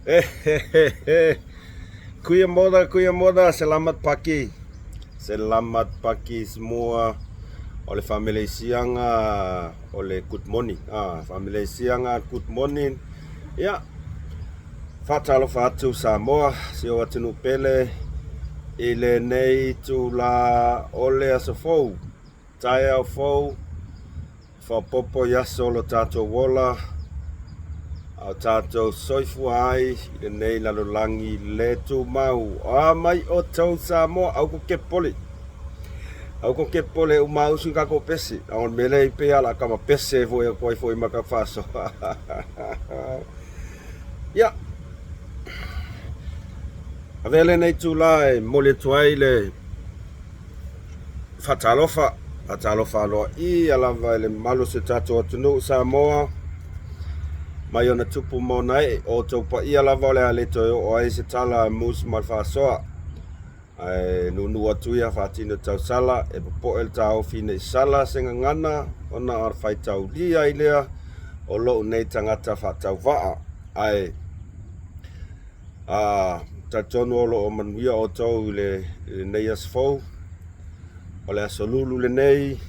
Hehehehe Goeiemôre goeiemôre selamat pagi selamat pagi semua o le faameleisiaga o le good morning ah faameleisiaga good morning ia faatalofa atu Samoa si ou atunuu pele i lenei itulā o le aso fou taeao fou Faaopoopo i aso o lo tatou ola a o tatou soifua ai i lenei lalolagi le tumau. A mai outou Samoa, au ko ke pole. Au ko ke pole u mausu i kako pese. A o le mea lea i pei ala kama pese foi atu ai foi ma ka faasoa. Ia, avea lenei itulā e momoli atu ai le Faatalofa, faatalofa aloaia lava i le mamalu o si o tatou atunuu Samoa, mai ona tupu ma ona ee, o outou paia lava o le a le toe oo ai se tala a Moose ma le Faasoa. Ae nuunuu atu ia faatino tausala, e popoe le taofi ne i sala se gagana ona o le faitaulia ai lea o lou nei tagata faatauvaa. Ae A talitonu o lo o manuia outou i lenei aso fou, o le aso Lulu lenei,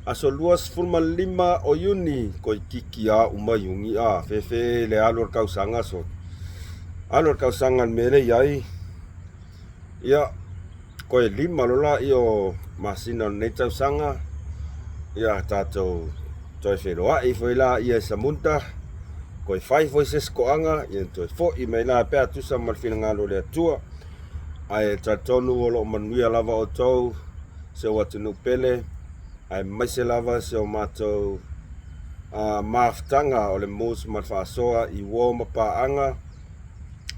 aso 25 o Iuni, toeitiiti lava uma Iuni a fefe le alu o le tausaga so alu o le tausaga i le mea lea e i ai. Ia, toe 5 loa lea o masina o lenei tausaga, ia tatou toe feiloai foi lea i Samuta, toe fai foi se isi toaga, ia toe foi mai la pe a tusa ma le finagalo o le Atua. Ae talitonu o lo o manuia lava outou, si ou atunuu pele, aemaise lava si o matou mafutaga o le Moose ma le Faasoa i uo ma paaga,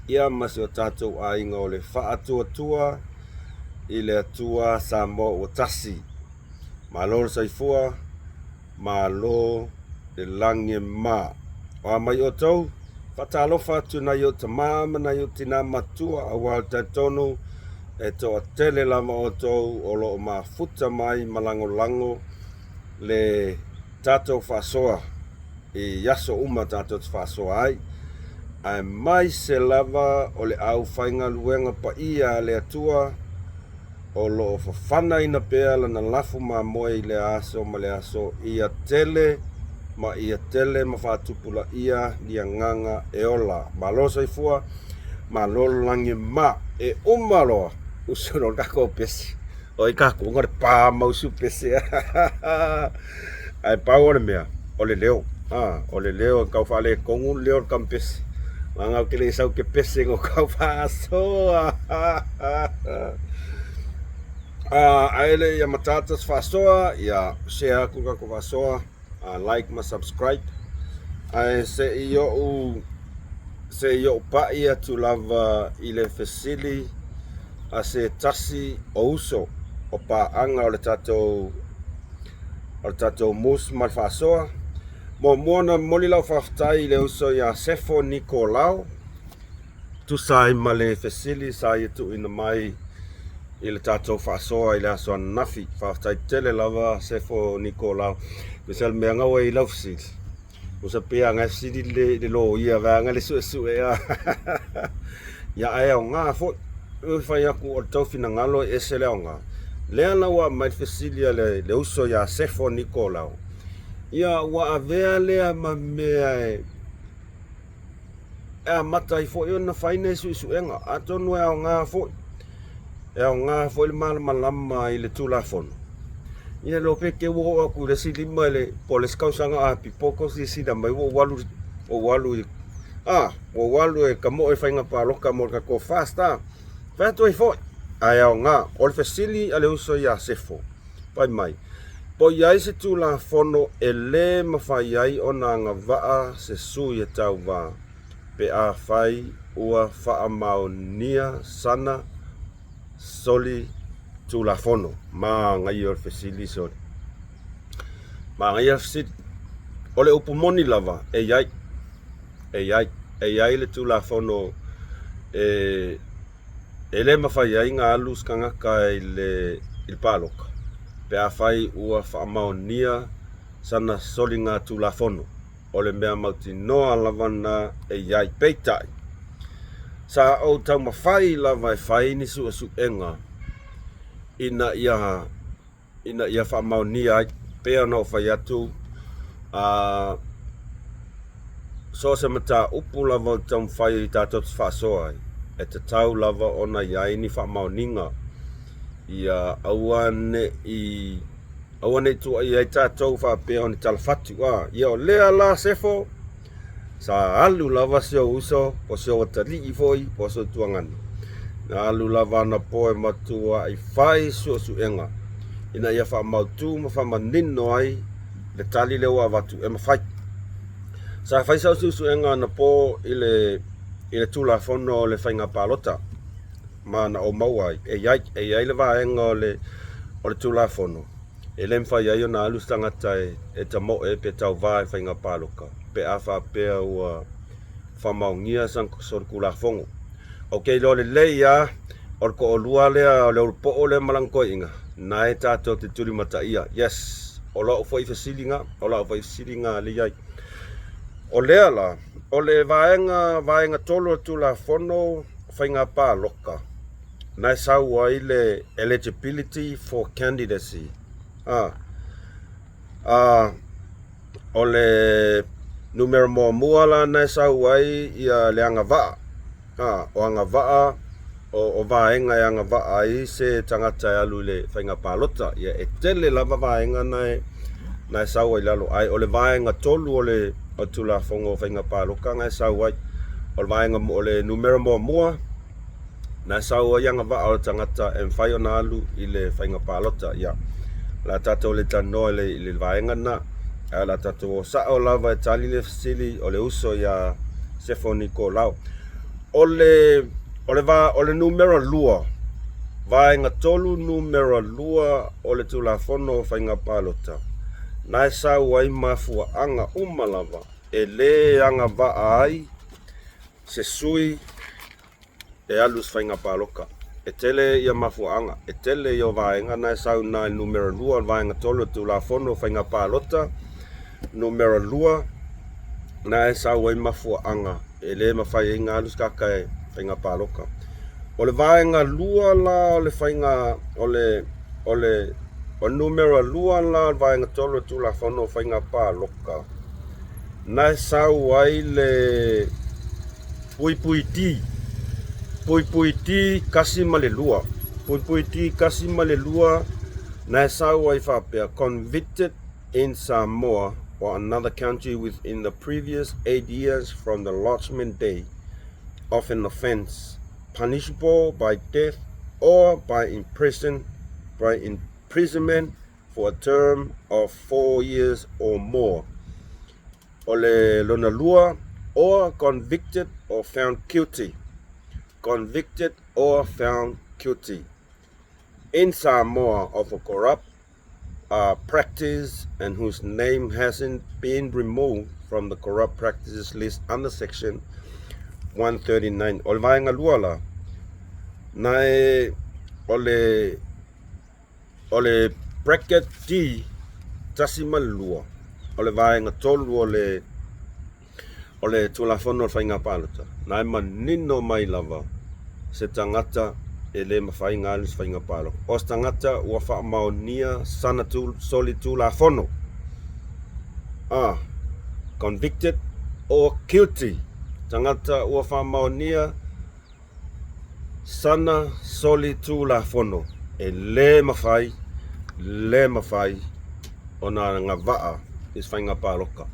ia ma si o tatou aiga o le Faatuatua i le Atua Samoa ua tasi. Malo le soifua, malo le lagi e mama. O a mai outou, faatalofa atu i nai ou tama ma nai ou tina matua aua ou te talitonu e toatele lava outou o lo o mafuta mai ma lagolago le tatou faasoa i aso uma tatou te faasoa ai, aemaise lava o le aufaigaluega paia a le Atua o lo o fafanaina pea lana lafu mamoe i lea aso ma le aso ia tele ma ia tele ma faatupulaia ni agaga e ola. Malo soifua, malo le lagi e mama. E uma loa usu loa le tatou pese. O i tatou na le pa mausu pese. Ae pau o le mea, o le leo. A, o le leo e tau faaletonu le leo o le tama pese. Leaga ou te le i sau ou te pese na ou tau faasoa. Ae le i amata atu se faasoa, ia share atu le tatou faasoa, like ma subscribe. Ae se i ou se i ou pai atu lava i le fesili a se tasi o uso o paaga o le tatou o le tatou Moose ma le Faasoa. Muamua ona momoli lau faafetai i le uso ia Sefo Nikolao, tusa ai ma le fesili sa ia tuuina mai i le tatou faasoa i le aso ananafi. Faafetai tele lava Sefo Nikolao. Tusa le mea na ua i lau fesili. Usa pea ngai fesili le le loia vaega le suesue a. Ia ae aoga foi. E fai atu o le tou finagalo e ese le aoga. Lea la ua aumai le fesili a le, le uso ia Sefo Nikolao. Ia ua avea lea ma mea e e amata ai foi ona fai nei suesuega, atonu e aoga foi, e aoga foi le malamalama i le Tulafono. Ia le pe te ua oo atu i le isi 5 i le po o le isi tausaga a pipo tou silasila mai ua ou alu ua ou alu i a ua ou alu e tamoe i faiga palota mo le tatou FAST a. Fai atu ai foi, ae aoga. O le fesili a le uso ia Sefo, fai mai, Po i ai se Tulafono e lē mafai ai ona agavaa se sui e tauva pe afai ua faamaonia sana soli Tulafono? Manaia o le fesili soli. Manaia le fesili. O le upu moni lava, e i ai. E i ai. E i ai le Tulafono e E le mafai ai ona alu se tagata i le palota pe afai ua faamaonia sana soligatulafono. O le mea mautinoa lava lena e i ai. Peitai, Sa ou taumafai lava e fai ni suesuega ina ia ina ia faamaonia ai. Pei ona ou fai atu, a so o se mataupu lava o taumafai tatou te faasoa ai, e tatau lava ona i ai ni faamaoniga ia aua ne i aua ne i tuuaia ai tatou faapea o ni talafatu. A ia o lea la Sefo, Sa alu lava si ou uso, po o si ou atalii foi, po o si ou tuagane. Na alu lava anapo e matuai fai suesuega ina ia faamautu ma faamanino ai le tali lea ua avatu e mafai. Sa fai sau suesuega anapo i le i le Tulafono o le Faiga Palota ma na ou maua ai, e i ai, e i ai le vaega o le o le Tulafono E le mafai ai ona alu se tagata e tamoe pe tauva i faiga palota pe a faapea ua faamaonia sana solitulafono. Ou te iloa lelei lava o le toalua lea o le Ulupo'o lea ma lana toeaina na e tatou te tulimataia. Yes, o lau foi fesiliga, o lau foi fesiliga lea i ai. O lea la, o le vaega, vaega 3 o le Tulafono Faiga Palota, na e sau ai le eligibility for candidacy. A, a, o le numera muamua la na e sau ai ia le agavaa. A, o agavaa, o, o vaega e agavaa ai se tagata e alu i le faiga palota. Ia, e tele lava vaega na e, na e sau ai lalo. Ae o le vaega 3 o le o le Tulafono o Faiga Palota na e sau ai. O le vaega, o le numera muamua, Na e sau ai agavaa o le tagata e mafai ona alu i le faiga palota. Ia, o le a tatou le talanoa i le, i le vaega lena, ae o le a tatou o sao lava e tali le fesili o le uso ia Sefo Nikolao. O le, o le, va, o le numera 2, vaega 3 numera 2 o le Tulafono o Faiga Palota, na e sau ai mafuaaga uma lava e le agavaa ai se sui e alu i se faiga palota. E tele ia mafuaaga, e tele ia o vaega na e sau na i le numera 2 o le vaega 3 o le Tulafono o Faiga Palota numera 2 na e sau ai mafuaaga e le mafai ai ona alu se tagata e faiga palota. O le vaega 2 la o le faiga o le o le o le numera 2 la o le vaega 3 o le Tulafono o Faiga Palota na e sau ai le Puipui D, puipui D 1 ma le 2. Puipui D 1 ma le 2 na e sau ai faapea, convicted in Samoa or another country within the previous 8 years from the lodgement day of an offence punishable by death or by imprison, by imprisonment for a term of 4 years or more. O le lona lua, or convicted or found guilty, convicted or found guilty in Samoa of a corrupt uh, practice and whose name hasn't been removed from the corrupt practices list under section 139. O le vaega lua la, na e, o le O le bracket D 1 ma le 2 o le vaega 3 o le o le Tulafono o le Faiga Palota, na e manino mai lava se tagata e le mafai ona alu i se faiga palota. O se tagata ua faamaonia sana solitulafono, a convicted or guilty, tagata ua faamaonia Sana solitulafono e le mafai, le mafai ona agavaa i se faiga palota.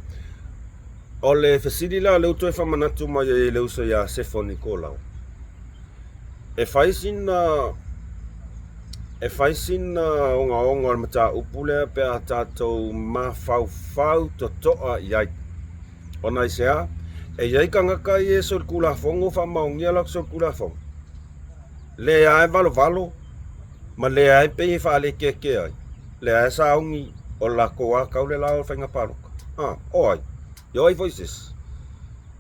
O le fesili la lea ua toe faamanatu mai ai e le uso ia Sefo Nikolao, e fai sina e fai sina ogaoga o le mataupu lea pe a tatou mafaufau totoa i ai. Ona aisea? E i ai tagata ia e solitulafono faamaonia latou solitulafono, lea e valovalo ma lea e pei e faalekeakea ai, lea e sauni o le latou lava tau le la o le faiga palota. A, o ai? Ia o ai foi se isi?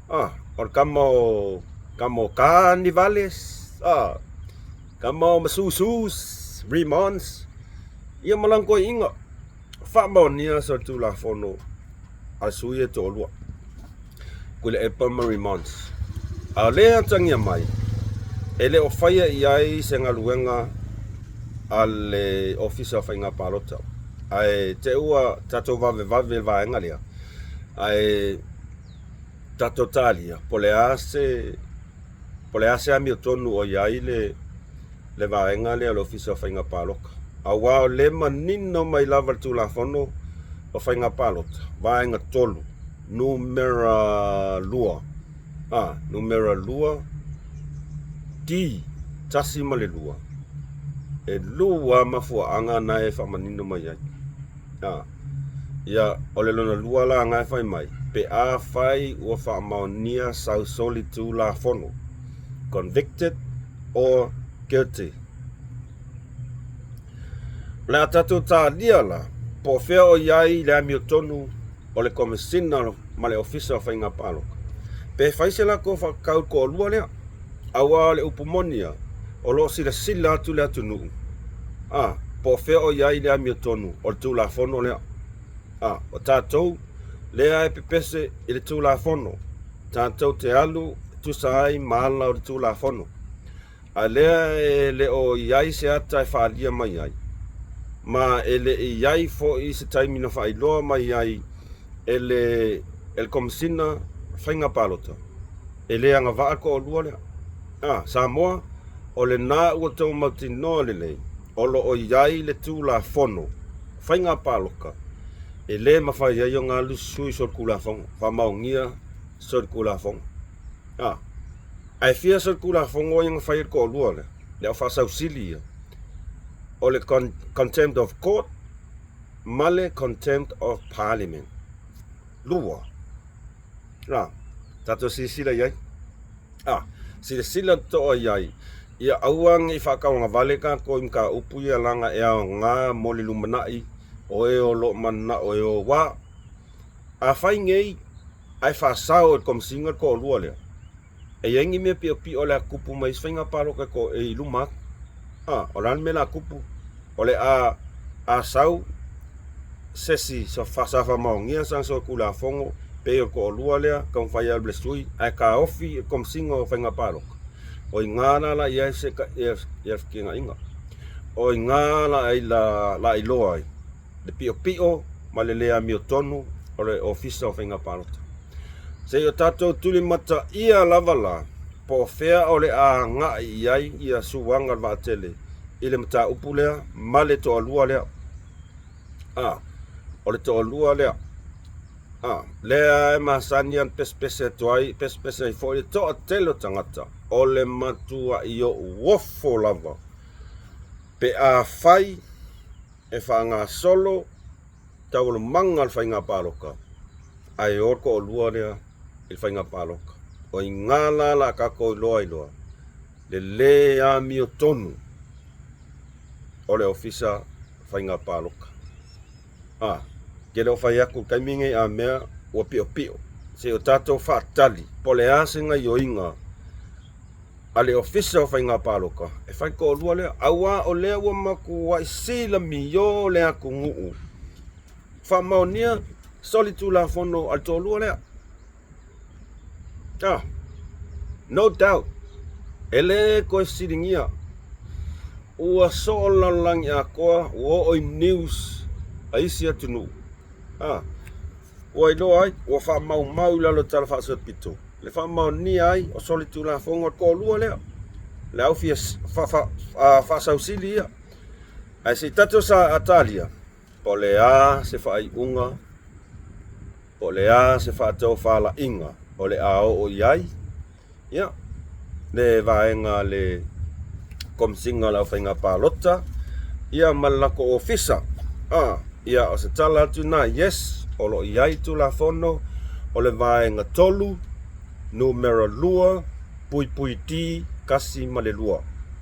A, o le tama o tama o Carnivales, a, tama o Masusus, Remons, ia ma lana toeaiina. Faamaonia solitulafono a le sui e toalua, Tuilaepa ma Remons. A o lea e atagia mai, E le o faia i ai se galuega a le Ofisa o Faiga Palota. Ae te ua tatou vavevave i le vaega lea, ae tatou talia po o le a se po o le a se amiotonu o i ai le le vaega lea o le Ofisa o Faiga Palota. Aua o lea e manino mai lava le Tulafono o Faiga Palota, Vaega 3, numera 2, a, numera 2, D, 1 ma le 2. E lua mafuaaga na e faamanino mai ai. A, ia, o le lona lua la na e fai mai, pe afai ua faamaonia sau solitulafono, convicted or guilty. O le a tatou talia la, po o fea o i ai le amiotonu o le Komesina ma le Ofisa o Faiga Palota, pe fai se latou faakau i le toalua lea. Aua o le upu moni ia, o lo o silasila atu le atunuu, a, po o fea o i ai le amiotonu o le Tulafono lea. A, o tatou lea e pepese i le Tulafono, tatou te alu e tusa ai ma ala o le Tulafono. A lea e le o i ai se ata e faaalia mai ai, ma e le i i ai foi se taimi na faailoa mai ai e le e le Komesina Faiga Palota, e le agavaa le toalua lea. A, Samoa, o lena ua outou mautinoa lelei, o lo o i ai le Tulafono Faiga Palota e le mafai ai ona alu sui solitulafono, faamaonia solitulafono. A, ae fia solitulafono ia na fai e le toalua lea, le au faasausili ia, o le contempt of court ma le contempt of parliament. Lua. A, tatou silasila i ai. A, silasila totoa i ai, ia aua ne i faatauagavale tatou i mataupu ia leaga e aoga mo le lumanai o e o lo o mananao e o. Aua afai nei ae faasao e le Komesina le toalua lea, e i ai ni mea piopio o le a tupu mai isi faiga palota e i luma atu. A, o le a le mea o le a tupu? O le a a sau se isi sa faamaonia sana solitulafono pei o le toalua lea, taumafai e alu i le sui ae taofi e le Komesina o Faiga Palota. O i ina la la i ai se feteenaiga. O i ina la la iloa ai le piopio ma le le amiotonu o le Ofisa o Faiga Palota. Se i o tatou tulimataia lava la, po o fea o le a agai i ai ia suaga o le vaatele i le mataupu lea ma le toalua lea. A, o le toalua lea. A, lea e masani ona pesepese atu ai, pesepese ai foi le toatele o tagata, o le matuai ou ofo lava pe afai e faagasolo taualumaga o le faiga palota, ae o le toalua lea i le faiga palota. O i ina la la tatou iloa ai loa le lē amiotonu o le Ofisa Faiga Palota. A, ke le o fai atu i le taimi nei a mea ua piopio, se i o tatou faatali po o le a se gaioiga a le Ofisa o Faiga Palota e fai toalua lea, aua o lea ua matuai silamiō le atunuu faamaonia solitulafono a le toalua lea. Ah, no doubt, e le toe fesiligia. Ua soo le lalolagi atoa, ua oo i news a isi atunuu. Ah, ua iloa ai, ua faamaumau i lalo o Tala Faasolopito le faamaonia ai o solitulafono a le toalua lea, le au fia faasausili ia. Ae se i tatou sa talia, po o le a se faaiuga Po o le a se faatofalaiga o le a oo i ai ia le vaega a le Komesina o le Aufaiga Palota ia ma le latou ofisa. A, ia o se tala atu lena, yes, o lo o i ai Tulafono o le Vaega 3, numera 2, puipui D, 1 ma le 2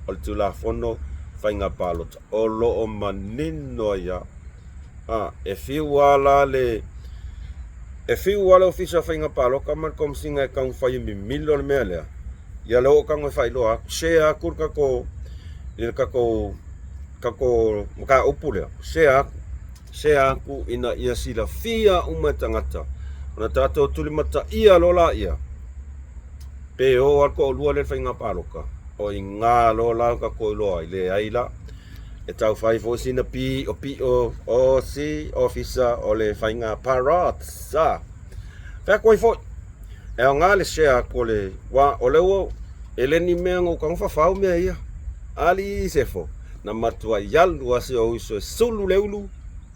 o le Tulafono Faiga Palota. O lo o manino ai lava. A, e fiu lava la le E fiu lava le Ofisa o Faiga Palota ma le Komesina e taumafai e mimilo le mea lea, ia le oo tago e faailoa atu, share atu le tatou i le tatou tatou mataupu lea, share atu, share atu ina ia silafia uma e tagata ona tatou tulimataia loa laia pe o lava le toalua lea i le faiga palota. O iga loa la tatou iloa ai, leai la. E tau fai foi sina piʻopiʻo o si ofisa o le faiga palota. Fai atu ai foi, e aoga le share atu o le ua o le ua e le ni mea na ou tago fafau mea ia. Alii Sefo, na matuai alu lava si ou uso e sulu le ulu,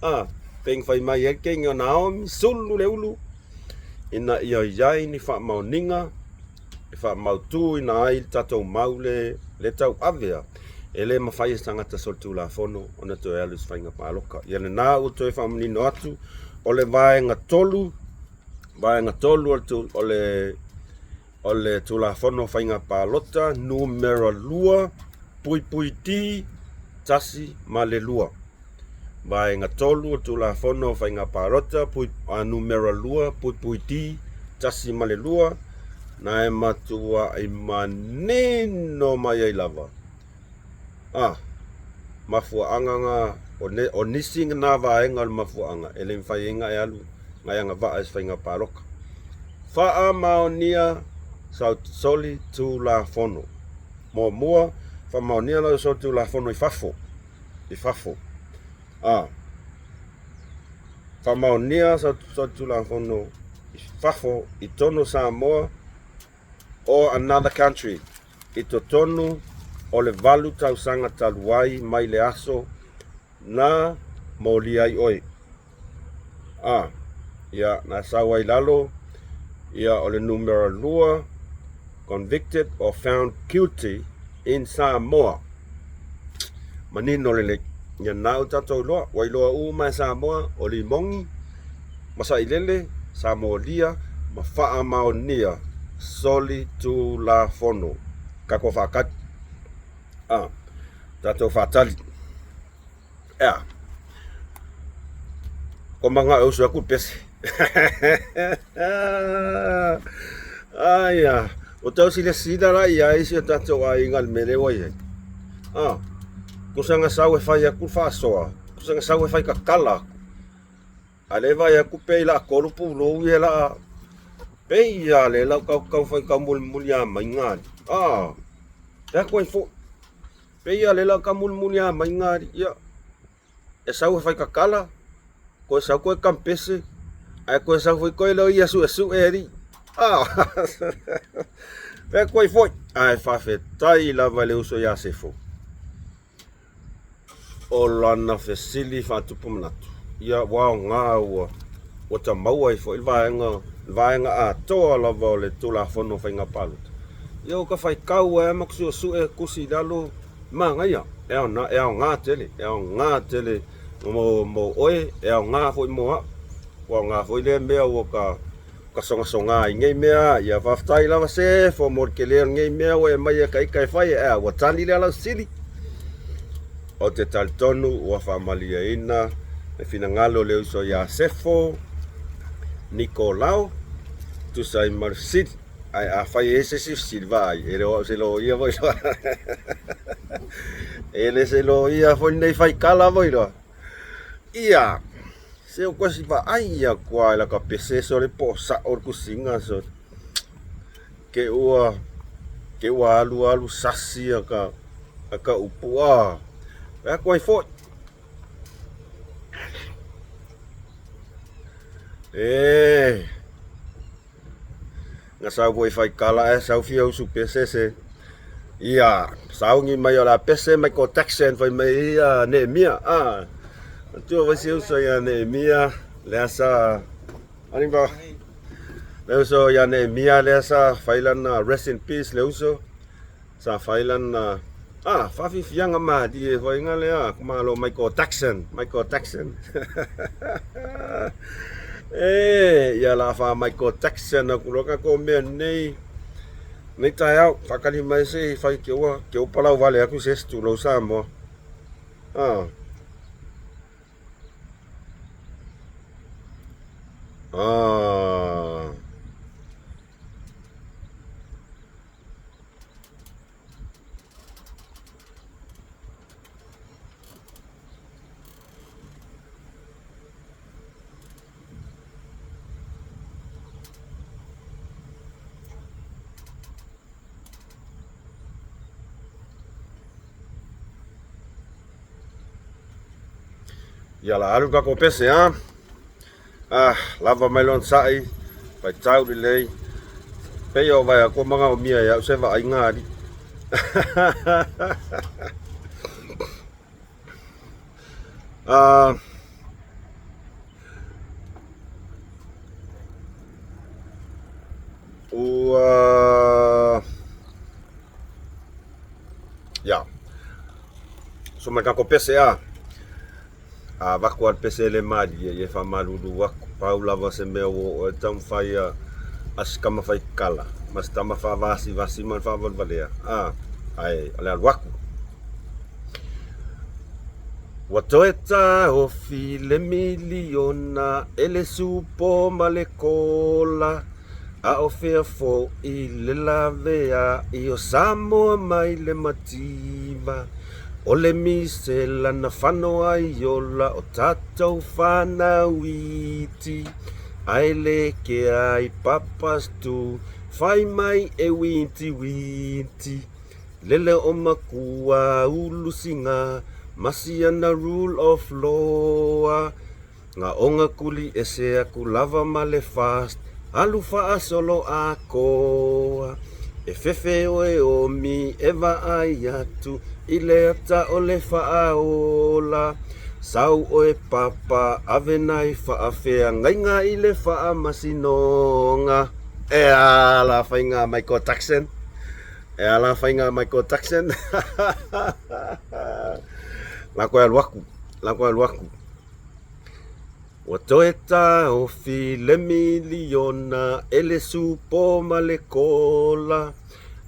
a, pei na fai mai ai le teine o Naomi, sulu le ulu, ina ia i ai ni faamaoniga e faamautuina ai le tatou mau le le tauave a e le mafai e se tagata solitulafono ona toe alu i se faiga palota. Ia lena ua toe faamanino atu o le vaega 3, vaega 3 o le Tulafono o Faiga Palota numera 2 puipui D 1 ma le 2. Vaega 3 o le Tulafono o Faiga Palota numera 2 puipui D 1 ma le 2, na e matuai manino mai ai lava a mafuaaga na o nisi na vaega o le mafuaaga e le mafai ai ona e alu na e agavaa i se faiga palota. Faamaonia sau solitulafono. Muamua, faamaonia lau solitulafono i fafo. I fafo. A. Faamaonia sau solitulafono i fafo i totonu o Samoa or another country i totonu o le 8 tausaga talu ai mai le aso na molia ai oe. A, ia, na sau ai lalo, ia, o le numera 2, convicted or found guilty in Samoa. Manino lelei. Ia na ua tatou iloa, ua iloa uma e Samoa o limogi ma sailele sa molia ma faamaonia solitulafono. Tatou faatali. A, tatou faatali. Ea. Ko manga e usu aku pese. Ai a, o tau sila sila la ia ai si o tatou aiga le mele ua i ai. Ah, kusa nga sau e fai aku faasoa, kusa nga sau e fai kakala aku. A le vai aku pe la kolu pulou ia la pe ia le lau kau kau fai kau mulimuli a mai ngā. Ah, te aku ai fo. Pei a le la ka mulimuli a mai ngā ia e sau e fai kakala, koe sau koe kampese, ae koe sau foi koe leo ia suesue e alii. Ah! Pea koe foi. Ae faafetai lava i le uso ia Sefo o lana fesili faatupu manatu. Ia ua aoga ua ua ta maua ai foi le vaega le vaega atoa lava o le Tulafono o Faiga Palota. Ia ua ka faitau ai ma suesue tusi i lalo manaia e aoga e aoga tele e aoga tele mo mo oe e aoga foi mo au. Ua aoga foi lea mea ua ka ka sogasoga ai nei mea. Ia faafetai lava Sefo mo le tele o lenei mea ua e aumai e ka ita e fai ea ua tali lea lau fesili. Ou te talitonu ua faamalieina le finagalo o le uso ia Sefo Nikolao tusa ai ma le fesili. Ae afai e i ai se isi fesili vaai, e le o au se loia foi loa. E le se loia foi lenei faikala foi loa. Ia, se o koe si vaai ia kua e laka pese sole po o sa'o le tusiga sole. Ke ua ke ua alu alu sasi a ka a ka upu a. Fai atu ai foi. E Na sau foi fai kala ae sau fia usu pese se ia sauni mai o la pese Michael Jackson fai mai ia Neemia a tua vai se uso ia Neemia lea sa ani ba le uso ia Neemia lea sa fai lana rest in peace le uso Sa fai lana ah faafiafiaga malie foi nga lea malo Michael Jackson Michael Jackson e ia la fa Michael Jackson aku loa tatou mea nei nei taeao faatali mai se i fai ke ua ke ua palau vale atu se isi tulou Samoa ah ah Ia la alu kako pese a. Ah, lava mai lon sa'i, faitau lelei. Pei o vai aku manga o mia ia se va ainga ali. Ah, ua ia so mai kako pese a. A avatu lava le pese e le malie, ia e faamalulu atu, pau lava se mea ua oo ai le taumafai a si tama faikala ma si tama faavasivasi ma le faavalevalea, a, ae o le alu atu. Ua toe taofi le miliona e le supo ma le kola, A o fea foʻi le laveai o Samoa mai le mativa? O le misela na fano ai ola o tatou fanau iti, Ae le kea ai papas tu, fai mai e winti winti. Lele o makua ulu singa, masiana rule of law. Gaoga kuli ese aku lava ma le fast alu faasolo atoa. E fefe oe o mi e vaai atu i le ata o le faaola. Sau oe papa ave nai faafeagaiga i le faamasinoga. E a la faiga a Michael Jackson? E a la faiga a Michael Jackson? La koe alu aku, la koe alu aku. Ua toe taofi le miliona e le supo ma le kola,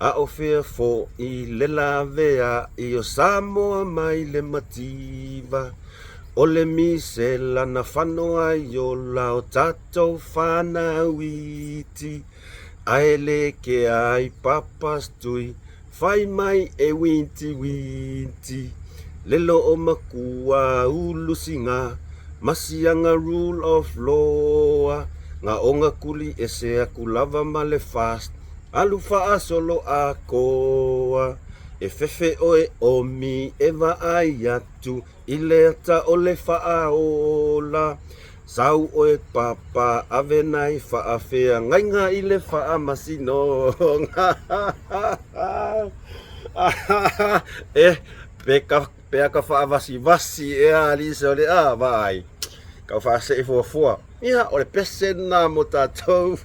A o fea foʻi le laveai o Samoa mai le mativa? O le misela na fano ai ola o tatou fanau iti, Ae le kea ai papas tui Fai mai e winti winti, lelo o makua ulu singa, masiaga rule of law, gaoga kuli ese aku lava ma le fast, alu faasolo atoa, e fefe oe omi e vaai atu I le ata o le faaola, sau oe papa ave nai faafeagaiga i le faamasinoga. E, pe ka, pe aka faavasivasi ea alii sole a, vaai, kau faasee fuafua. Ia, o le pese lena mo tatou.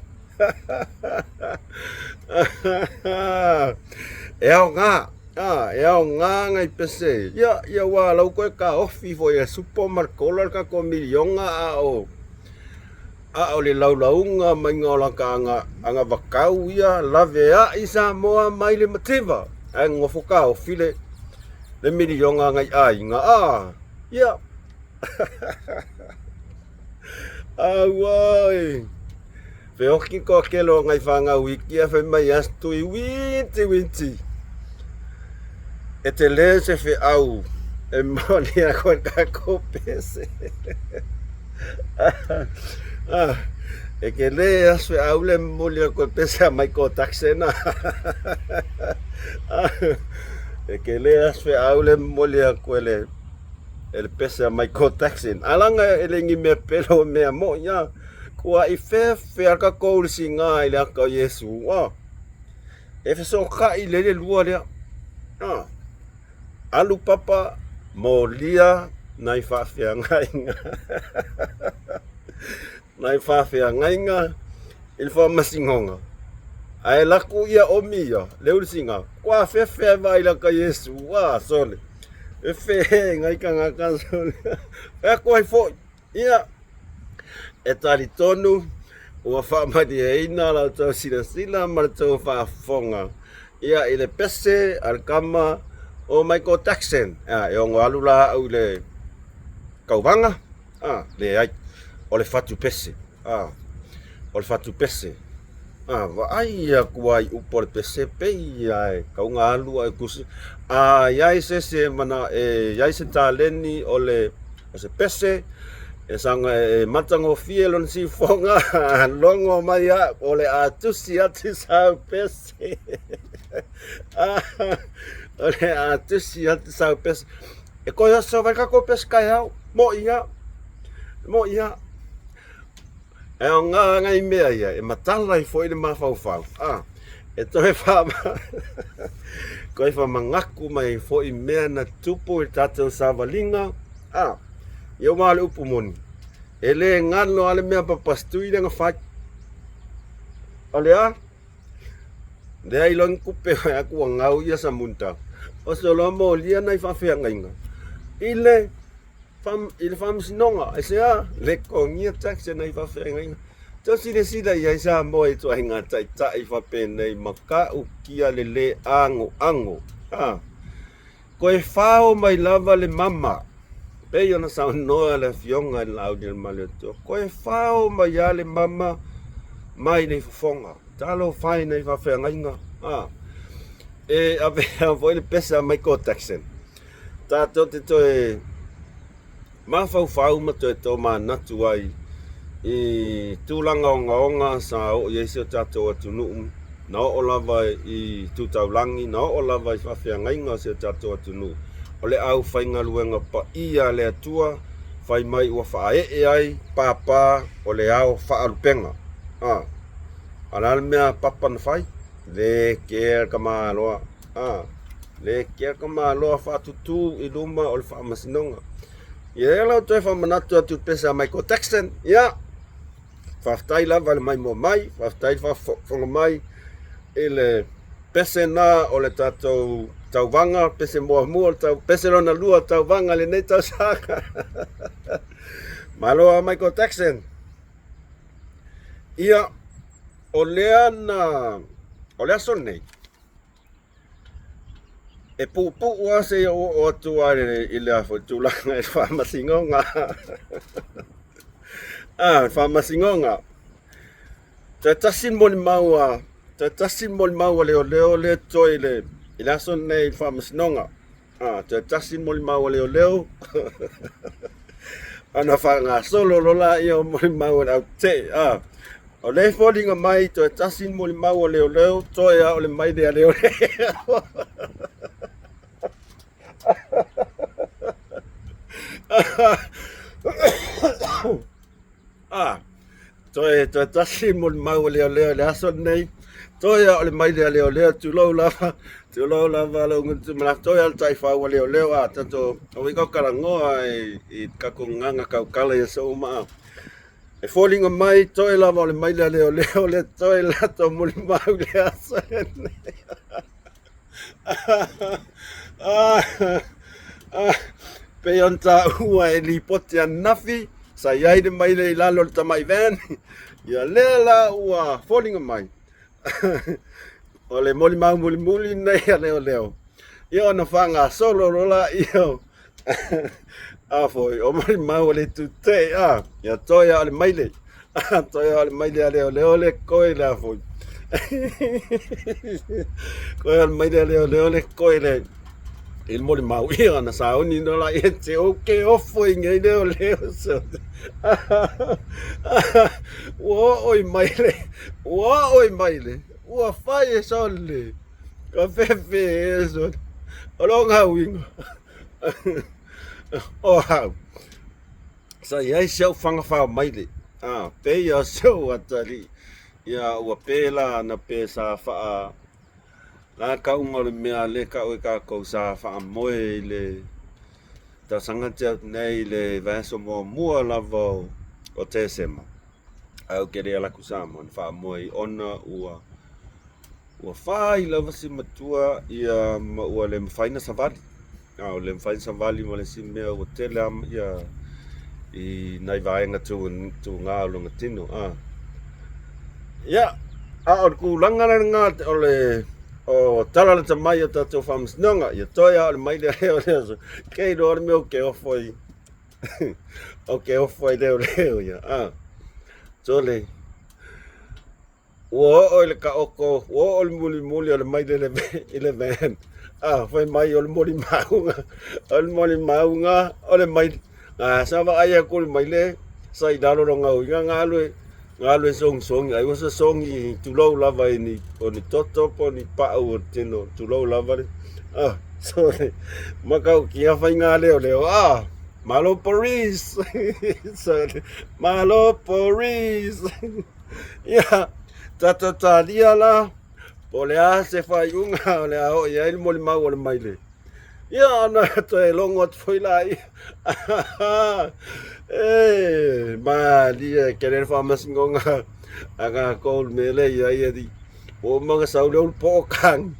E aoga. A, e aoga ngai pese. Ia, ia ua lau koe kaofi foi e supo ma le kola le kako milioga a o a o le laulauga maiga o laka aga agavakau ia laveai Samoa mai le mativa ae nofo kaofi le le milioga ngai aiga a ia Auai! Feoki koa kelo ngai whangau iki a whai mai as tui winti winti. E te le se whe au e moni a koe ka ko pese. Ah, e ke le as whe au le moli a koe pese a mai ko taxena. E ke le as whe au le moli a koe le e le pese a Michael Jackson. Alaga e le ngi mea pele o mea moʻi a. Kua i feafea ka kou le siga i le aka o Iesu. A. E fesootaʻi le le lua lea. A. Alu papa molia nai faafeagaiga. Nai faafeagaiga i le faamasinoga. Ae laku ia omi ia, le ulusiga, kua afeafea e vaai laka Iesu, a sole. E fe ngai kangaka sole. E aku ai foi. Ia, e talitonu ua faamalieina la outou silasila ma le tou faafofoga ia i le pese a le kama o Michael Jackson. E ono alu la au i le tauvaga. A, leai, o le fatu pese. A, o le fatu pese. A, vaai aku ai upu o le pese pei ia e kauga alu ai kusi. A iai se se mana e iai se taleni o le o se pese e sanga e matagofie lona sifoga logo mai a o le a tusi atu sau pese. O le a tusi atu sau pese. E koe aso vai kako pese kai au, mo ia. Mo ia, e aoga ngai mea ia e matala ai foi le mafaufau, a, e toe fa toe faamanaku mai ai foi mea na tupu i le tatou savaliga, a, ia aua o le upu moni, e le galo lava le mea papasitui lea na fai. O le a? Leai loa ni tupe fai atu ua gau ia Samuta. O se loa molia nai faafeagaiga i le i le faamasinoga. Aisea? Le totogia tax e nai faafeagaiga. Tau silasila i ai Samoa i ituaiga taitai faapenei matautia le le anoano. A. Toe fao mai lava le mama, pei ona saunoa le Afioga i le Laaulialemalietoa, toe fao mai lava le mama mai le fofoga. Talofa e nai faafeagaiga, a, e avea foi le pese a Michael Jackson. Tatou te toe mafaufau ma toe tomanatu ai i tulaga ogaoga sa oo i ai si o tatou atunuu, na oo lava i tu taulagi, na oo lava i faafeagaiga o si o tatou atunuu. O le aufaigaluega paia a le Atua, fai mai ua faaee ai papa o le ao faalupega. A, a o le a le mea a Papa na fai? Le kea le tamaloa. A, le kea le tamaloa faatutū i luma o le faamasinoga. Ia e lau toe faamanatu atu i le pese a Michael Jackson. Ia, faafetai lava i le maimoa mai, faafetai le faafofoga mai i le pese na o le tatou tauvaga, pese muamua, pese lona lua o le tauvaga i lenei tausaga. Malo lava Michael Jackson. Ia, o lea na, o le aso lenei, E puupuu lava seia ou oo atu lava i le a foi tulaga i le faamasinoga. A, le faamasinoga. Toe tasi le molimau a, toe tasi le molimau a leoleo lea e totoe i le, i le aso lenei i le faamasinoga. A, toe tasi le molimau a leoleo ona faagasolo loa lea o molimau a le autetee. A, o lea e foliga mai toe tasi le molimau a leoleo, toe lava o le maile a leoleo. A, toe, toe tasi le molimau a leoleo i le aso lenei, toe lava o le maile a leoleo, tulou lava, tulou lava lou gutu ma toe lava o le taifau a leoleo, a tatou, aua i talanoa i tatou gagana tautala i aso uma. E foliga mai toe lava o le maile a leoleo lea toe latou molimau i le aso lenei. Pei ona taua e lipoti ananafi, sa i ai le maile i lalo o le tamai van, ia lea la ua foliga mai o le molimau mulimuli lenei a leoleo, ia ona faagasolo loa lea a foi o molimau o le tutee a ia toe lava o le maile toe lava o le maile a leoleo le koe le a foi koe o le maile a leoleo le koe le i le molimau ia ona sauni no la ia te o ke ofo i nei leoleo so ua oo i maile ua oo i maile ua fai e sole ka fefe e sole o lona uiga o au sa i ai si au faga fao maile a pei o si ou atalii ia ua pēlā na pe sa faa la kauga o le mea lea e tau e tatou sa faamoe i le tausaga na tea atu nei i le vaiaso muamua lava o Tesema ae ou te le alu atu i Samoa na faamoe ona ua Ua fai lava si matua ia ma ua le mafai ona savali. A ua le mafai ona savali ma le isi mea ua tele lava ia i nai vaega tuga o lona tino. A ia, a o le tulaga la lena o le o tala lata mai o tatou faamasinoga, ia toe lava o le maile lea o le aso. Ke iloa le mea ou te ofo ai, ou te ofo ai leoleo ia. A, sole. Ua oo i le taoto, ua oo le mulimuli o le maile i le van. A, fai mai o le molimauga, o le molimauga o le maile. A, sa vaai atu i le maile, sa i lalo lona uiga, na alu e, na alu e sogisogi, ai ua sosogi, tulou lava i ni, o ni toto po o ni pau o le tino, tulou lava le, a, sole, matautia faiga leoleo, a. Malo Paris! Malo Paris! Ia, tatou talia la, po o le a se faaiuga o le a oo i ai le molimau o le maile. Ia, ona toe logo atu foi laia. E, malie, e tele le faamasinoga a tatou i le mea lea e i ai alii. Ua uma ona sau le ulu poo kagi.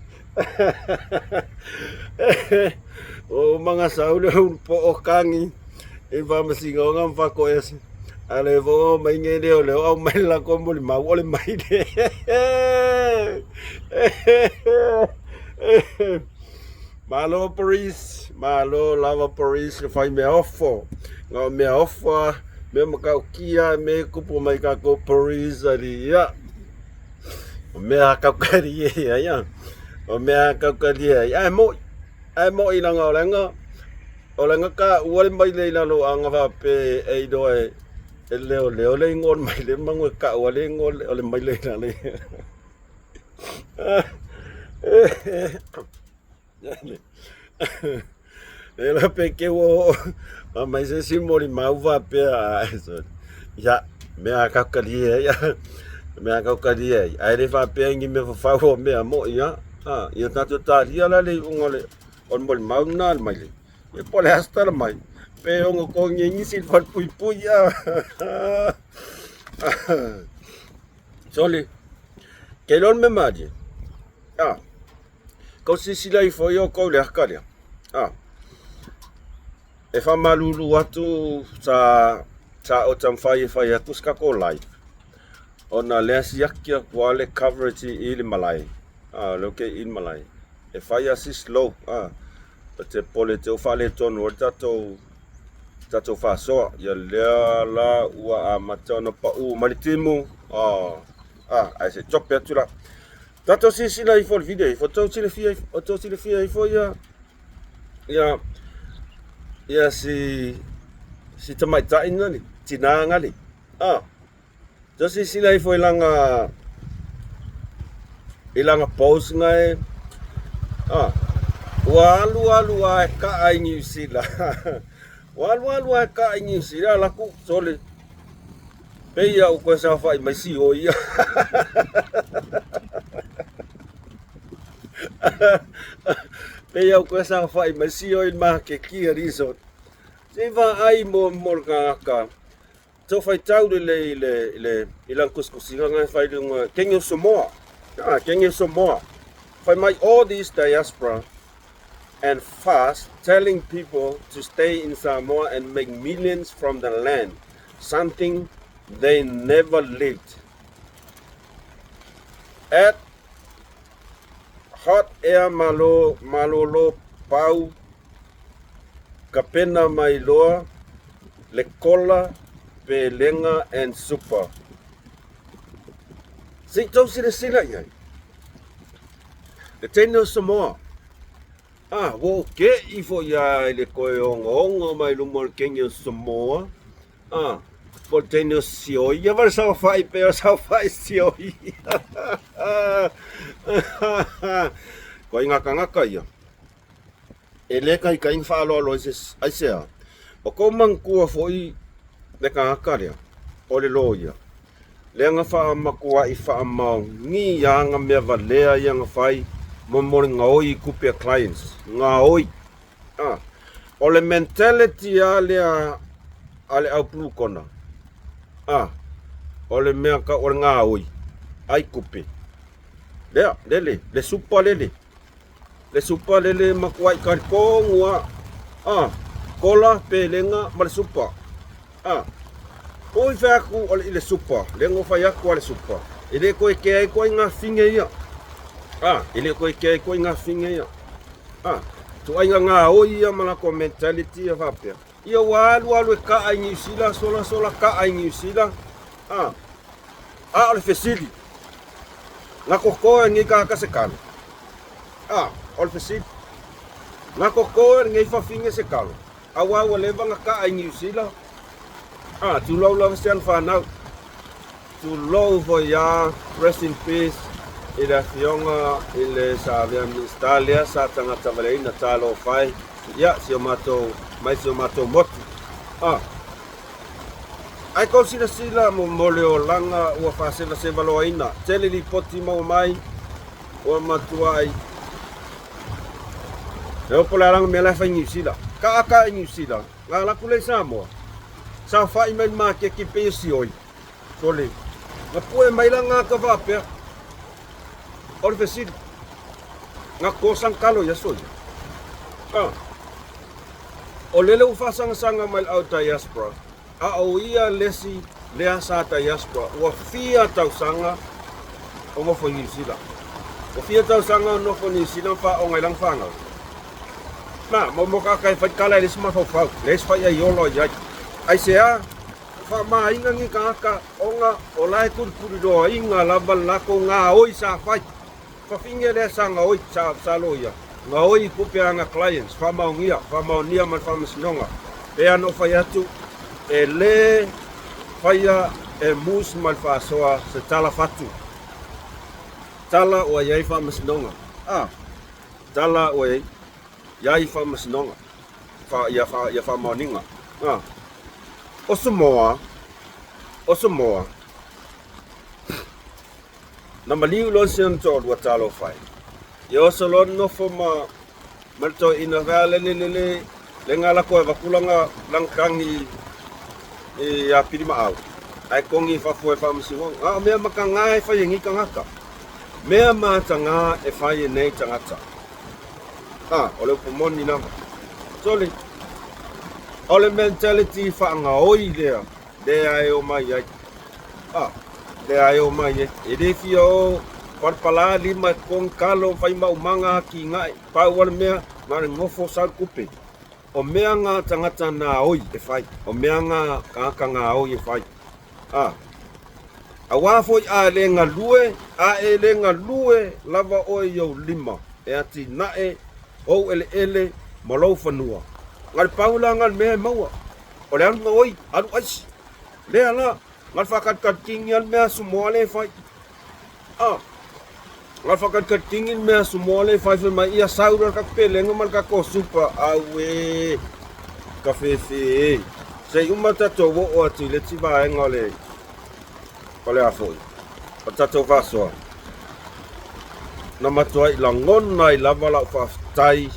Ua uma ona sau le ulu poo kagi i le faamasinoga ma faatoese. A o lea foi ua omai nei leoleo aumai le latou molimau o le maile. Malo Paris, malo lava Paris le fai mea ofo. Na o mea ofo lava, mea matautia mea e tupu mai tatou Paris alii ia. O mea kaukali e ia ia. O mea kaukali e ia. Ae mo'i, ae mo'i leaga o leaga o leaga taua le maile i lalo a na faapea e iloa e e leoleo le igoa o le maile manu e taua le igoa o le maile i lalo. E la pe ke ua oo a mai se isi molimau faapea ia mea kaukalia ia mea kaukalia ia ae le faapea ni mea fafau o mea mo'i a ia tatou talia la le iuga o le o le molimau lena le maile ia po o le a se tala mai pe ono togi e nisi le falepuipui a sole ke iloa le mea malie a Kau silasila ifo ia outou i le aka lea, a, e faamalulu atu sa sa ou taumafai e fai atu se tatou live ona lea siaki atu lava le coverage i le malae, a, o lea ou te i i le malae, e fai lava si slow, a, ou te popole te i ua faaletonu ai le tatou tatou faasoa. Ia lea la ua amata ona pau mai le timu, a, a, ae se i tope atu la. Tatou silasila ifo i le video ifo, tou silafia ifo, o tou silafia ifo ia, ia, ia si, si tamaitai na le, tinā na le, ah, tou silasila ifo i lana, i lana post na e, ah, ua alu alu lava e kaa i Niu Sila, ua alu alu lava e kaa i Niu Sila, alu atu, sole, Pei a ua toe saofai mai si o ia. Pei a ua toe saofai mai si o i le maketi a resort. Se i vaai mo mo le tagata. Tau faitau lelei i le i le i lana tusitusiga na e fai i luga Kenya o Samoa. Ah, Kenya o Samoa. Fai mai all these diaspora and fast telling people to stay in Samoa and make millions from the land, something they never lived. At Hot Air Malo Malolo Pau Kapena Mailoa le Kola Pelega and Super. Se i tou silasila i ai. Le teine o Samoa. A, ua ou keʻi foi lava i le toe ogaoga mai luma o le kegi o Samoa, a, po o le teine o Sioi, ia ma le saofai pei o saofai Sioi. Ituaiga tagata ia, e le taitai ona faaaloalo ai se isi. Aisea? O kou manatua foi le tagata lea, o le loia, lea na faamatuai faamaoni lava ana mea valea ia na fai mo le gaoi i tupe a clients, gaoi. A, o le mentality lava lea a le au blue kona, a, o le mea tau o le gaoi, ai tupe. Lea, lele, le supa lele. Le supa lele matuai talitonu lava. A, kola, pelega ma le supa. A, oi fai atu o le i le supa, le no fai atu a le supa. E le toe kea ai ituaiga fine ia. A, e le toe kea ai ituaiga fine ia. A, ituaiga gaoi ia ma latou mentality ia faapea. Ia ua alu alu e kaa i Niu Sila, sola sola kaa i Niu Sila. A, a o le fesili, na koko e lenei tagata se kalo? A, o le fesili, na koko e lenei fafine se kalo? Aua ua leva na kaa i Niu Sila. A, tulou lava si ana fanau. Tulou foi a, rest in peace i le afioga i le sa avea Minisita lea sa tagata valeina talofa e. Ia, si o matou mai si o matou motu. A. Ae kou silasila mo le olaga ua faasevasevaloaina, tele lipoti maua mai ua matuai E opo le alaga mea la e fai Niu Sila. Ka aka i Niu Sila, nga ala atu lea i Samoa, saofai mai le maketi pei e sioi. Sole, na pue mai la gata faapea. O le fesili, na kosa kalo ia aso ia. Ah. O lele ua faasagasanga mai le au diaspora, a o ia lesi lea sa diaspora, ua fia tausaga o nofo i Niu Sila. Ua fia tausaga o nofo i Niu Sila ma faaoga i lana fanau. Na, mo mo ka e fai kala e le isi mafaufau, le isi fai ai olo ai ai. Aisea, faamaina ni tagata ona o la e tulipuliloaina lava le latou gaoi sa fai. Fafine lea sa gaoi, sa, sa loia, gaoi i tupe a ana clients, faamaonia, faamaonia ma le faamasinoga. Pei lava ona ou fai atu, e le faia e Moose ma le faasoa se tala fatu. Tala ua i ai faamasinoga. A, tala ua i ai faamasinoga, fa, ia, fa, ia faamaoniga. A, o Samoa, o Samoa, Na maliu loa si ona toalua talofa e. Ia oso loa nofo ma ma le toeaina fai a le le le le le nga lako e avatu lana lana tagi i Pilimaau ae togi i fafo e faamasinoga. A o mea mataga e fai e nei tagata. Mea mataga e fai e nei tagata. A, o le upu moni lava. Sole, o le mentality faagaoi lea lea e omai ai. A, lea e omai ai. E le fia o palapala lima e totogi talo fai maumaga atinae. Pau lava le mea, na o le nofo sau le tupe. O mea na tagata gaoi e fai. O mea na tagata gaoi e fai. A, aua foi a le galue, a e le galue lava oe i ou lima e atinae ou eleele ma lou fanua. Na o le pau la na o le mea e maua. O le alu gaoi, alu aisi. Lea la, na o le faakalikalitigi lava le mea a Samoa lea e fai. A, na o le faakalikalitigi le mea a Samoa lea e fai, fai mai, ia sau loa le tatou pelega ma le tatou supa, auē, ka fefe e. Se i uma tatou oo atu i le isi vaega o le, o le a foi, o le tatou faasoa. Na matuai lagona ai lava lau faafetai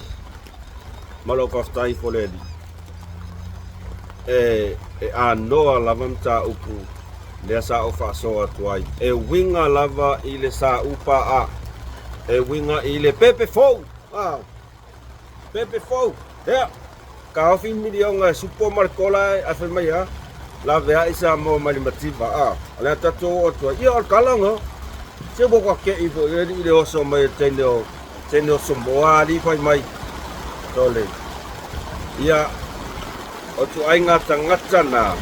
ma lou faafetai ifo le Alii e, e anoa lava mataupu lea sa ou faasoa atu ai e uiga lava i le sa-u-pa-a, e uiga i le pepe fou. Ah. Pepe fou, ea, taofi miliona e supo ma le kola ae fai mai a, laveai Samoa mai le mativa, a, o le a tatou oo atu ai, ia o le tala na, se ua tate'i foi e alii le oso mai e le teine o, teine o Samoa alii fai mai, sole, ia, o ituaiga tagata na,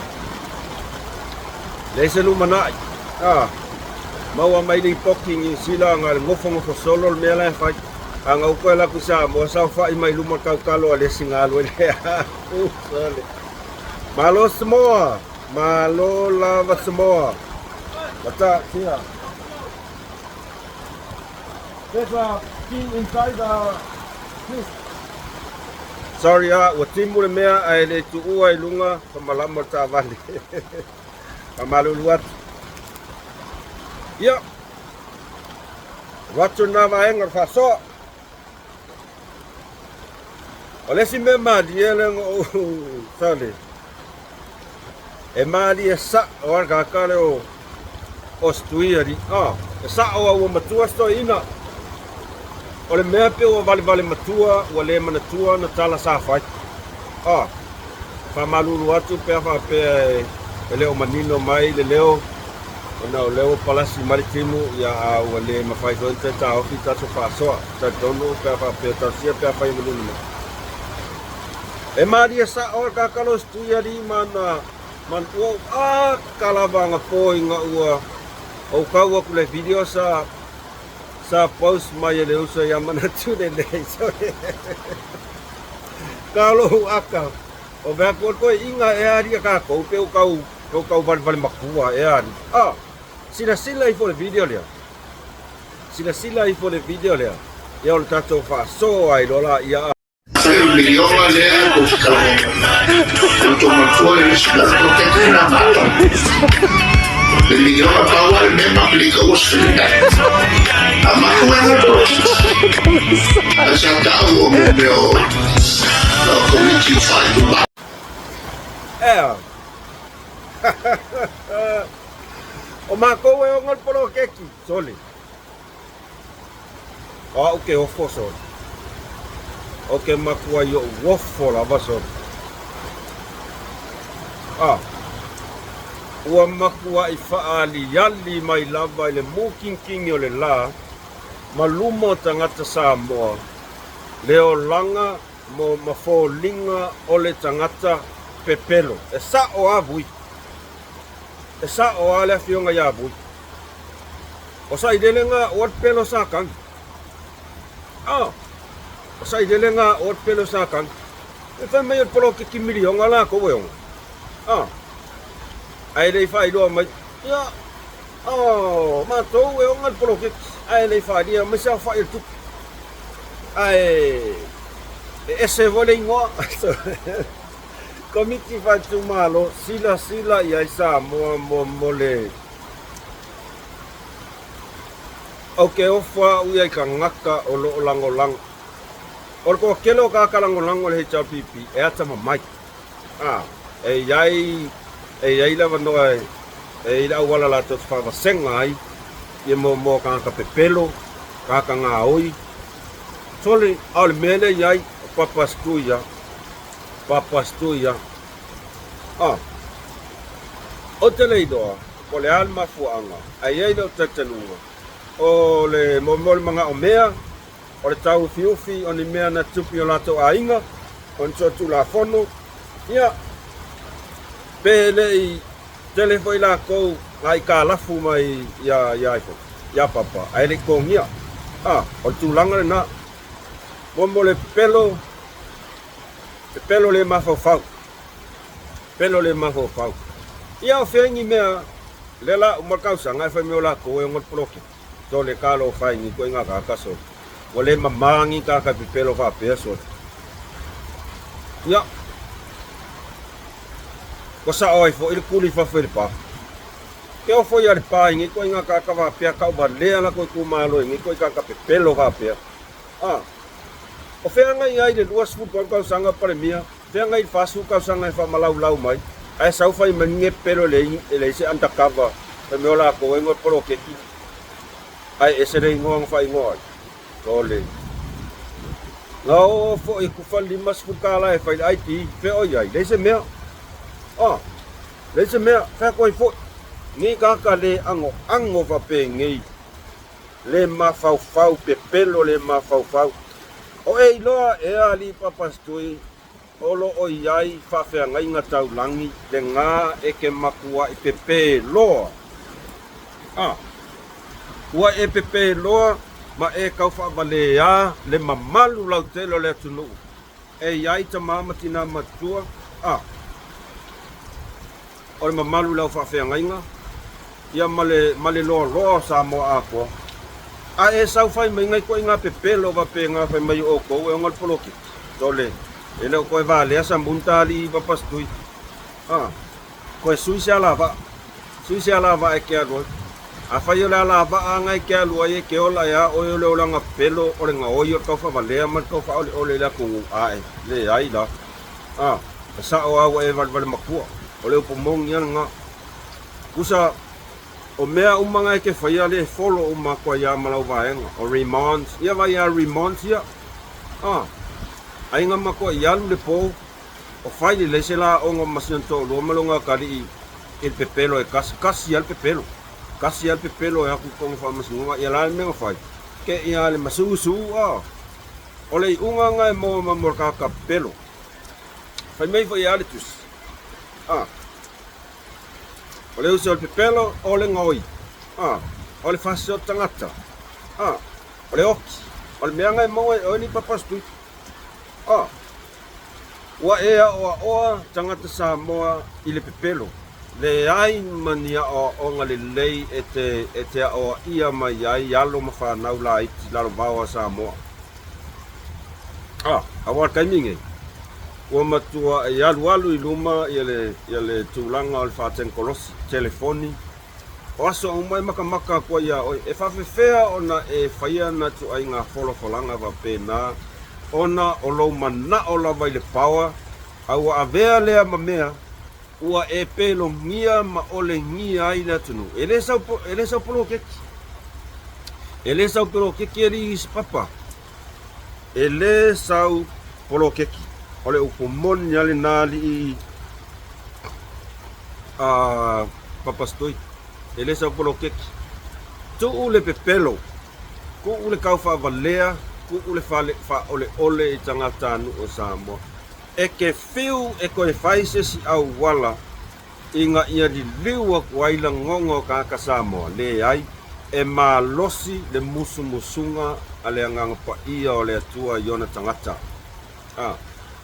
leai se lumanai, a, maua mai lipoti i Niu Sila na o le nofonofo solo le mea la e fai. A na ou toe alu atu i Samoa, saofai mai luma le tautalo a le isi galue lea. Sole. Malo Samoa! Malo lava Samoa! Mata, tia. There's a key inside the please. Sorry ah, ua timu le mea ae le tuua i luga ka malama o le taavale. Faamalulu atu. Ia, Avatu lena vaega o le faasoa. O le isi mea malie lea na ou sale, e malie sa'o lava le tagata lea o o Setui alii. Ah, e sa'o lava ua matua si toeaina. O le mea pei ua valevale matua ua le manatua na tala sa fai. Ah, faamalulu atu pe a faapea e le o manino mai le leo Ona o lea ua palasi mai le timu, ia a ua le mafai foi ona toe taofi tatou faasoa. Talitonu pe a faapea talosia pe afai e manino mai. E malie sa'o le kakalo si Tuialii ma ana ma ua ou aka lava anapo ina ua ou kau atu le video sa sa post mai e le uso ia Manatu lelei. Sorry. Ka lou aka. O mea atu o le toeaina ea alii a tatou pe ua tau pe ua tau valevale matua ea alii. A! Silasila ifo i le video lea. Silasila ifo i le video lea. Ia o le tatou faasoa ai loa laia. o le miliona lea tou te talanoa mai ai. O le tou manatua le isi mea o le poloketi lena na atau. Le miliona pau lava le mea ma te le i taua se felinai. A matou e ana le poloketi. Ae sa tau o mo mea o komiti faaitumalo. Ea. O makou e ona le poloketi, sole. O au ke ofo sole. O ke makua i oʻu ofo lava sole. A, ua makuaʻi faaaliali mai lava i le mukinkingi o le la ma luma o tagata Samoa le olaga mo ma foliga o le tagata pepelo. E sa'o a Vui. E sa'o a le afioga iā Vui. O Sailelega o le pelo sa kagi. A, o Sailelega o le pelo sa kagi. E fai mai o le poloketi miliona lakou e ono. A, ae le i faailoa mai, ia, o matou e ona le poloketi, ae le i faaalia mai se aofai o le tupe. Ae e ese foi le igoa. Komiti Faaitumalo, silasila i ai Samoa mo mo le Ou te ofo au ia i tagata o lo o lagolago. O le toatele o tagata lagolago i le HRPP e atamamai. A, e i ai, e i ai le avanoa e, e i ai le auala latou te faavasega ai ia mo tagata pepelo, tagata gaoi. Sole, a o le mea lea e i ai, o Papastu ia, Papastu ia. A, ou te le iloa po o le a le mafuaaga, ae i ai lou talitonuga, o le mo le manao mea, o le tauufiufi o ni mea na tupu i o latou aiga, o ni solitulafono, ia, pe le i tele foi latou na aikalafu mai ia, ia, ia Papa, ae le i totogia. A, o le tulaga lena. Mo mo le pepelo, pepelo le mafaufau. Pepelo le mafaufau. Ia, o fea ni mea, lea la uma le tausaga e fai mai o latou e ona le poloketi. Sole talofa e ni ituaiga tagata sole. Ua le mama ni tagata pepelo faapea sole. Ia. Ua sao ai foi le kuli i fafo i le pa. Ke ofo ia le pa i ni ituaiga tagata faapea tauvalea latou itumalo i ni ituaiga tagata pepelo faapea. A. O feagai ai le 28 tausaga o Palemia, feagai i le 40 tausaga e faamalaulau mai, ae sau fai mai ni pepelo e leai se undercover, fai mai o latou e igoa poloketi, ae ese le igoa na faaigoa ai. Sole. Na oo foi kufa le 50 tala e fai le ID, fea o i ai, leai se mea. A, leai se mea, fai atu ai foi. Nei tagata le agoago faapenei. Le mafaufau, pepelo le mafaufau. O e iloa ea alii Papastui o lo o i ai faafeagaiga taulagi lena e te matuai pepe loa? A. Ua e pepe loa ma e tau faavaleā le mamalu lautele o le atunuu e i ai tama ma tinā matua. A. O le mamalu i lau faafeagaiga, ia ma le, ma le loaloa o Samoa atoa. A e sau fai mai nai ituaiga pepelo faapena fai mai o outou e ona le poloketi, sole, e le o toe valea sa munta alii Papastui. A, toe sui se alavaa, sui se alavaa e te alu ai. Afai o le alavaa na e te alu ai e te ola e a oe o le olaga pepelo o le gaoi o le taufaavalea ma le taufaaoleole i le atunuu, ae, leai la. A, e sa'o a ua e valevale matua. O le upu moni a lena. Tusa, o mea uma na e te faia le follow uma atu ai a ma lau vaega. O remonds, ia vai a remonds ia. A, aiga matua i alu le po, o fai lelei se laoga ma si ona toalua ma lona atalii i le pepelo e kasi, kasi a le pepelo. Kasi a le pepelo e aku i totonu o faamasinoga. Ia la le mea na fai, te i a le masusu a. O le iuga na e maua mai mo le tagata pepelo. Fai mai foi ia le tusi. A. O le uso o le pepelo, o le gaoi. A. O le fasi o le tagata. A. O le oki. O le mea na e maua e oe ni papastui. A. Ua e aoaoa tagata Samoa i le pepelo. Leai ma ni aoaoga lelei e te, e te aoaia mai ai alo ma fanau laiti lalo vao a Samoa. A. Aua o le taimi lenei, ua matua e alualu i luma ia le, ia le tulaga o le faatenikolosi, telefoni, o aso uma e makamaka atu ai iā oe. E faafefea ona e faia na ituaiga folafolaga faapena ona o lou manao lava i le power, a ua avea lea ma mea ua e pelogia ma olegia ai le atunuu. E le sau, e le sau poloketi. E le sau poloketi alii i se papa. E le sau poloketi. O le upu moni a lena alii a Papa Stui. E le sau poloketi. Tuu le pepelo, tuu le taufaavalea, tuu le fale faaoleole i tagatanuu o Samoa. E te fiu e toe fai se isi auala ina ia liliu atu ai lagona o tagata Samoa, leai, e malosi le musumusuga a le Agaga Paia o le Atua i ona tagata. A,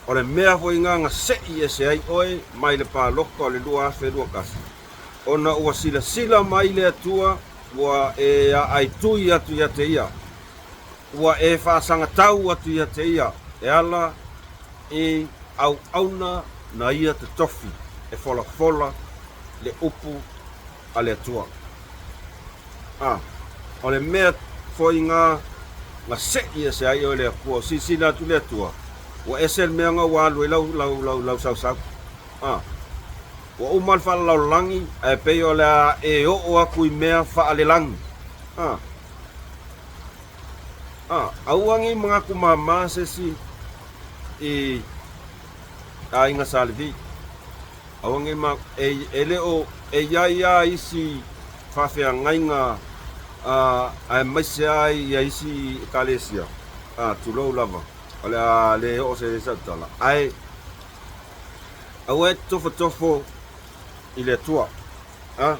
o le mea foi lena na se'i ese ai oe mai le palota o le 2021, ona ua silasila mai le Atua ua e aaitui atu ia te Ia. Ua e faasagatau atu ia te Ia e ala i auauna na Ia totofi e folafola le upu a le Atua. A, o le mea foi na na seʻi ese ai oe le Atua, o silasila atu le Atua, ua ese le mea na ua alu ai lau, lau, lau, lau sausau. A, ua uma le faalalalolagi, ae pei o le a e oo atu i mea faalelagi. A, A, aua nei manatu mama se isi i aiga Sa Levi. Aua nei ma, e, e le o, e i ai lava isi faafeagaiga a, aemaise ai ia isi ekalesia, a, tulou lava, o le a le oo se sau tala, ae aua e tofotofo i le Atua. A,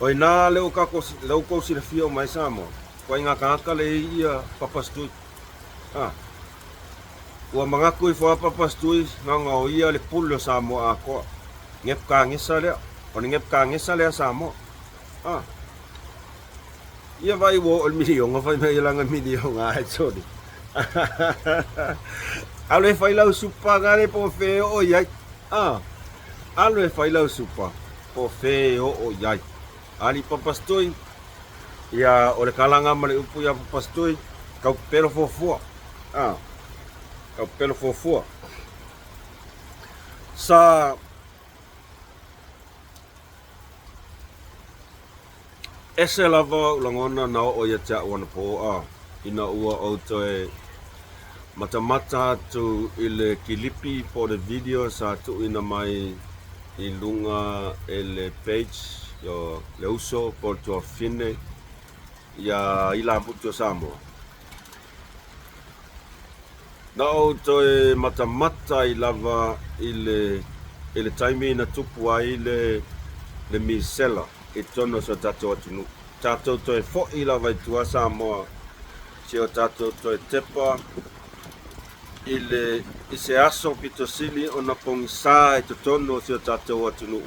o ina lea ua tatou, lea ua tou silafia uma ai Samoa, ituaiga tagata lea e i ia Papa Stui. A, ua manatu ifo lava Papa Stui na ona o ia le pule o Samoa atoa. Nepukanesa lea, o le Nepukanesa lea a Samoa. A, ia vai ua oo i le miliona, fai mai lana miliona ae soli. Alu e fai lau supa gale po o fea e oo i ai. A, alu e fai lau supa po o fea e oo i ai. Ali Papastui, ia o le kalaga ma le upu ia Papastui, kau pepelo fuafua. A, kau pepelo fuafua. Sa ese lava ou lagona na oo ia te a'u anapo a ina ua ou toe matamata atu i le kilipi po o le video sa tuuina mai i luga e le page o le uso po o le tuafafine ia Ilamutu o Samoa. Na ou toe matamata ai lava i le i le taimi na tupu ai le le misela i totonu o si o tatou atunuu. Tatou toe foi lava i tua Samoa si o tatou toe tepa i le i se aso pito sili ona pogisa i totonu o si o tatou atunuu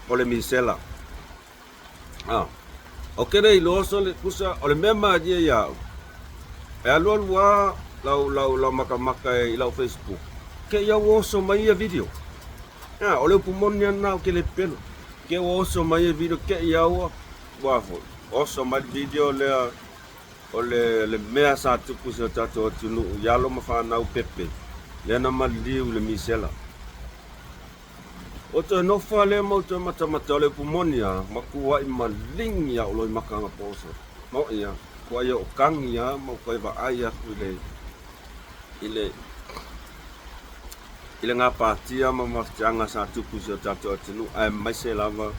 o le misela. Ah, o ke le iloa so le kusa, o le mea malie ia au, e alualu a lau, lau, lau makamaka e, i lau Facebook, ke ia ua oso mai ia video. Ah, o le upu moni ana o ke le pelo. Ke ua oso mai ia video, ke ia ua, ua foi, oso mai le video lea, o le, le mea sa tupu si o tatou atunuu, i alo ma fanau pepe, lea na maliliu i le misela. Ua toe nofo a lea mau toe matamata o le upu moni a, makuaʻi maligi a ʻoloi makaga poso. Moʻi a, kuaʻi o kagi a mau koe vaai aku i le i le i le gapatia ma mafatiaga sa tupu i si o tatou atunuu aemaise lava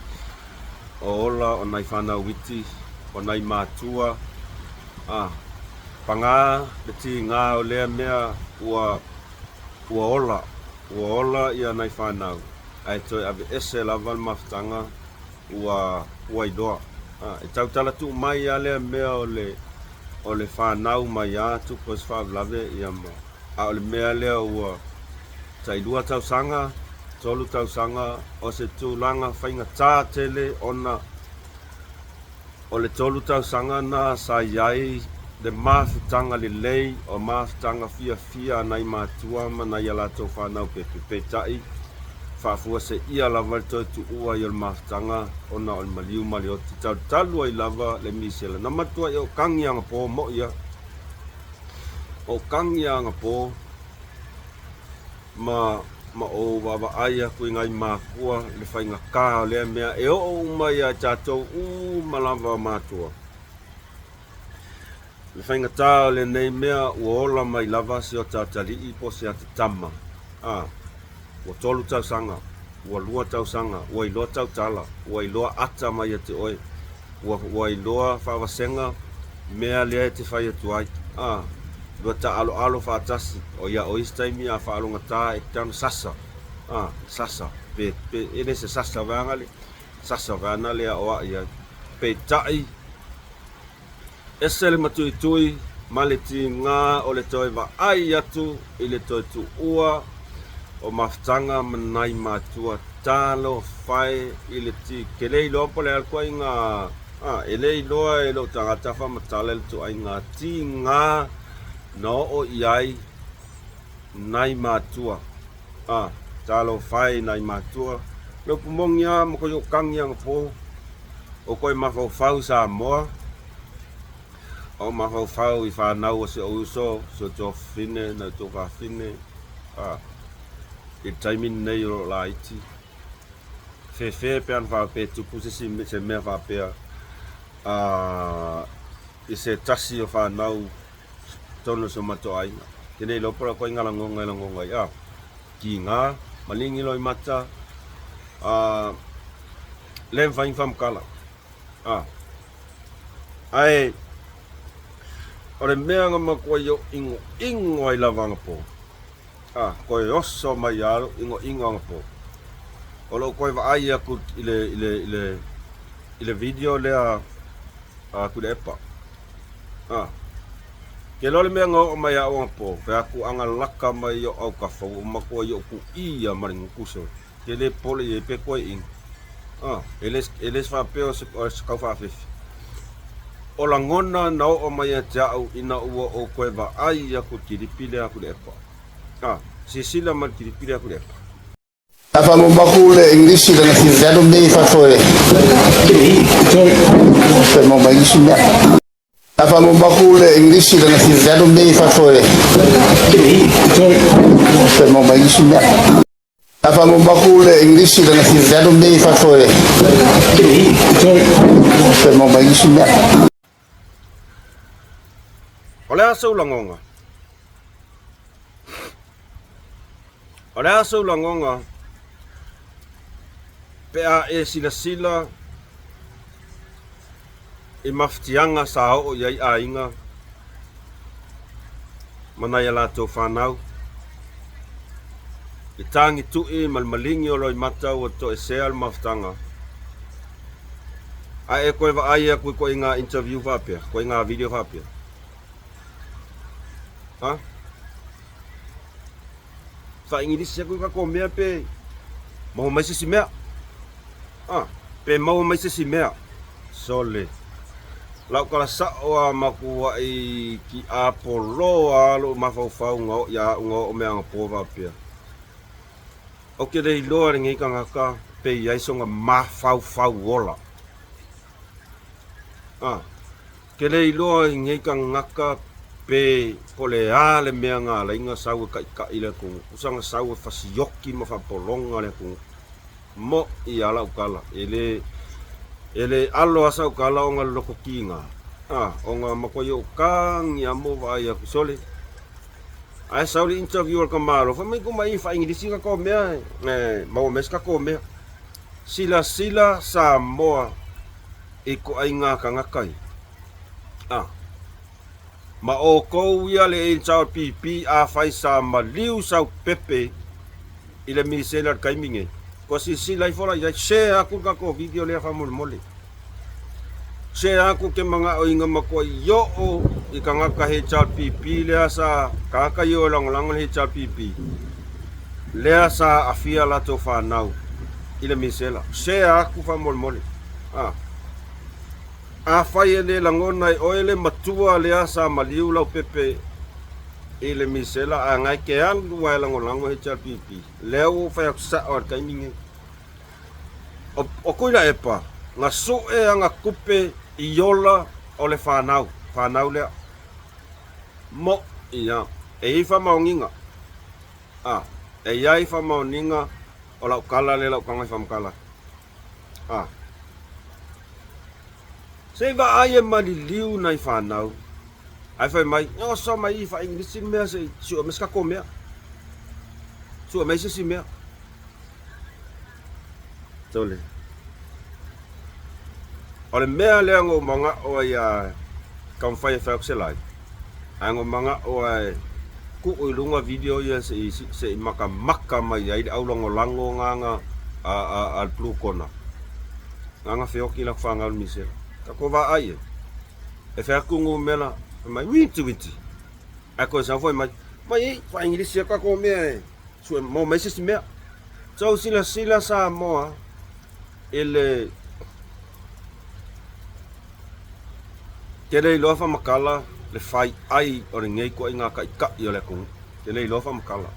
o ola o nai fanau iti, o nai matua, a pagā le tigā o lea mea ua Ua ola, ua ola ia nai fanau, ae toe aveese lava le mafutaga ua ua iloa. A, e tautala tuu mai a lea mea o le o le fanau mai a tupu ai se faalavelave ia ma a o le mea lea ua tailua tausaga, tolu tausaga o se tulaga faigata tele ona o le tolu tausaga na sa i ai le mafutaga lelei o mafutaga fiafia a nai matua ma nai a latou fanau pepe, peitai, faafuaseia lava le toe tuua ai o le mafutaga ona o le maliu ma le oti talutalu ai lava le misela. Na matuai ou kagi agapō moʻi a o kagi agapō ma ma ou vaavaai aku i nai makua i le faigata o lea mea e oo uma ia i tatou uma lava o matua. Le faigata o lenei mea ua ola mai lava si o ta atalii po o si ata tama. A, ua tolu tausaga, ua lua tausaga, ua iloa tautala, ua iloa ata mai ia te oe, ua, ua iloa faavasega mea lea e te fai atu ai. A, lua taaloalo faatasi, o ia o isi taimi a faalogata e tatau ona sasa, a, sasa, pe, pe, e le se sasa vaega le, sasa vaena le aoai ai. Peitai, Ese le matuitui ma le tigā o le toe vaai atu i le toe tuua o mafutaga ma nai matua talofa e i le ti ke le iloa po o le a le ituaiga a e le iloa e lou tagata faamatala le ituaiga tigā na oo i ai nai matua a talofa e i nai matua le upu moni lava ma koe kagi anapo O koe mafaufau i Samoa, o mafaufau i fanau o si ou uso, si ou tuafafine, nai ou tuafafine, a, i le taimi lenei o lo o laiti. Fefe pe ana faapea e tupu se isi se mea faapea a, i se tasi o fanau tonu o si o matou aiga. Ke le iloa po o le a koe lagoga e lagoga ai, a, kiga, maligi loimata, a, le mafai ona faamatala. A. Ae o le mea na matuai inoino ai lava anapo, a, toe oso mai lava lou inoino anapo. O lou toe vaai atu i le, i le, i le, i le video lea a Tuilaepa. A. Ke loa le mea na oo mai ia au anapo, fai atu ana laka mai i ou autafa, ua matuai ou tuia ma le gutu sole. Ke le popole i ai pe toe inu. A, e le, e le faapea o se, o se taufaafefe. O lagona na oo mai ia te au ina ua ou toe vaai atu i le kilipi lea a Tuilaepa. A, silasila mai i le kilipi lea a Tuilaepa. A faamomoku le English lana fia alu nei i fafo e toe maua mai nisi mea. A faamomoku le English lana fia alu nei i fafo e toe maua mai nisi mea. A faamomoku le English lana fia alu nei i fafo e toe maua mai nisi mea. O le a sou lagoga? O le a sou lagoga pe a e silasila i mafatiaga sa oo i ai aiga ma nai a latou fanau, i tagitui ma le maligi o Loimata ua toesea le mafutaga, ae e toe vaai atu i koiga interview faapea, koiga video faapea. Ha? Faaigilisi atu i tatou mea pe maua mai se isi mea. Ah, pe maua mai se isi mea. Sole. Lau tala sao a matuai ki apolo a lou mafaufau na oo ia au na oo mea anapo faapea. Ou te le iloa lenei tagata pe i ai sona mafaufau ola. Ah, Ke le iloa i nei tagata pe po o le a le mea na ala ai ona sau e taʻitaʻi le atunuu. Tusa na sau e fasioki ma faapologa le atunuu. Moʻi lava lau tala, e le, e le alo lava sau tala ona le loto tiga, a, ona matuai ou tagi lava ma ou vaai atu, sole, ae sau le interview a le tamaloa, fai mai tumai faa-Igilisi tatou mea e maua mai ai se tatou mea. Silasila Samoa i ituaiga tagata ia. A. Ma outou ia le HRPP afai sa maliu sau pepe i le misela i le taimi nei, ua silasila ifo la i ai, share atu le tatou video lea faamolemole. Share atu ke manao ina matuai oo i tagata HRPP lea sa, tagata ia o e lagolago le HRPP, lea sa aafia latou fanau i le misela. Share atu faamolemole. A. Afai e le lagona e oe le matua lea sa maliu laupepe i le misela a ngai ke alu a e lagolago HRPP, lea ua ou fai atu sao a le taimi nei. O, o Tuilaepa, na sue ana tupe i ola o le fanau, fanau lea. Mo, ia, e i ai faamaoniga. A, e i ai faamaoniga o lau tala lea lau taga i faamatala. A. Se i vaai e maliliu nai fanau, ae fai mai, oso mai i faa-Igilisi le mea se i sue mai se tatou mea. Sue mai se isi mea. Tole. O le mea lea na ou manao ai a taumafai e fai atu se live, ae na ou manao e tuu i luga video ia se i, se i matamata mai ai le aulagolago na a, a, a le Blue Corner. Na na feoti latou fanau i le misela. Tatou vaai e. E fai atu numera, fai mai, witi witi. Ae toe sau foi mai, mai ei, faa-Igilisi atu tatou mea e sue maua mai se isi mea. Tou silasila Samoa i le Ke le iloa faamatala le fai ai o lenei ituaiga taitai o le atunuu. Ke le iloa faamatala.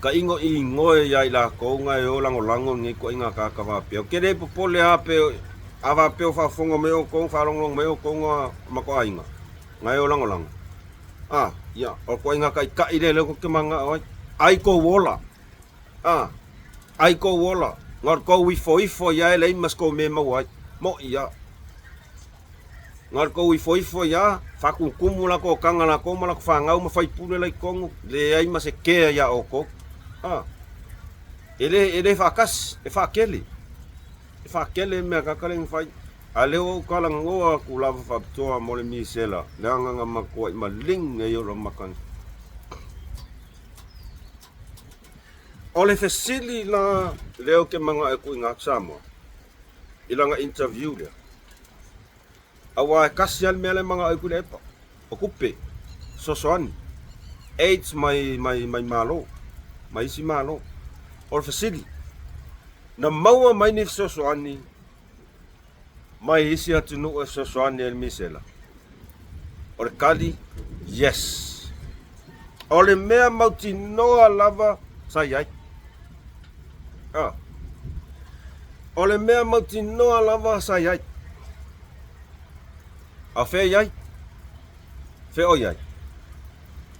Ka igo i igoe ia i lakou na e o lagolago lenei ituaiga tagata faapea. Ou te le popole lava pe a faapea o faafofoga mai outou, faalogologo mai outou na matou aiga na e o lagolago. A, ia, o le ituaiga taitai lea lea ou te mananao ai. Ai tou ola. A, ai tou ola. Na o le tou ifoifo ia e leai ma se tou mea e maua ai. Moʻi a. Na o le tou ifoifo ia, faatumutumu latou otaga latou ma latou fanau ma faipule la i totonu, leai ma se kea iā outou. A, e le, e le faatasi, e faatele. E faatele mea tagata lea na fai. A lea ua ou talanoa atu lava faapitoa mo le misela, leaga na matuai maligi ai o lou matagi. O le fesili la lea ou te manao e tuuina atu Samoa i lana interview lea, aua e tasi lava le mea la e manao ai Tuilaepa, o tupe, fesoasoani, aids mai, mai, mai Malo, mai isi Malo. O le fesili, na maua mai ni fesoasoani mai isi atunuu e fesoasoani ai i le misela? O le tali, yes. O le mea mautinoa lava sa i ai. Ah. O le mea mautinoa lava sa i ai. A o fea i ai? Fea o i ai?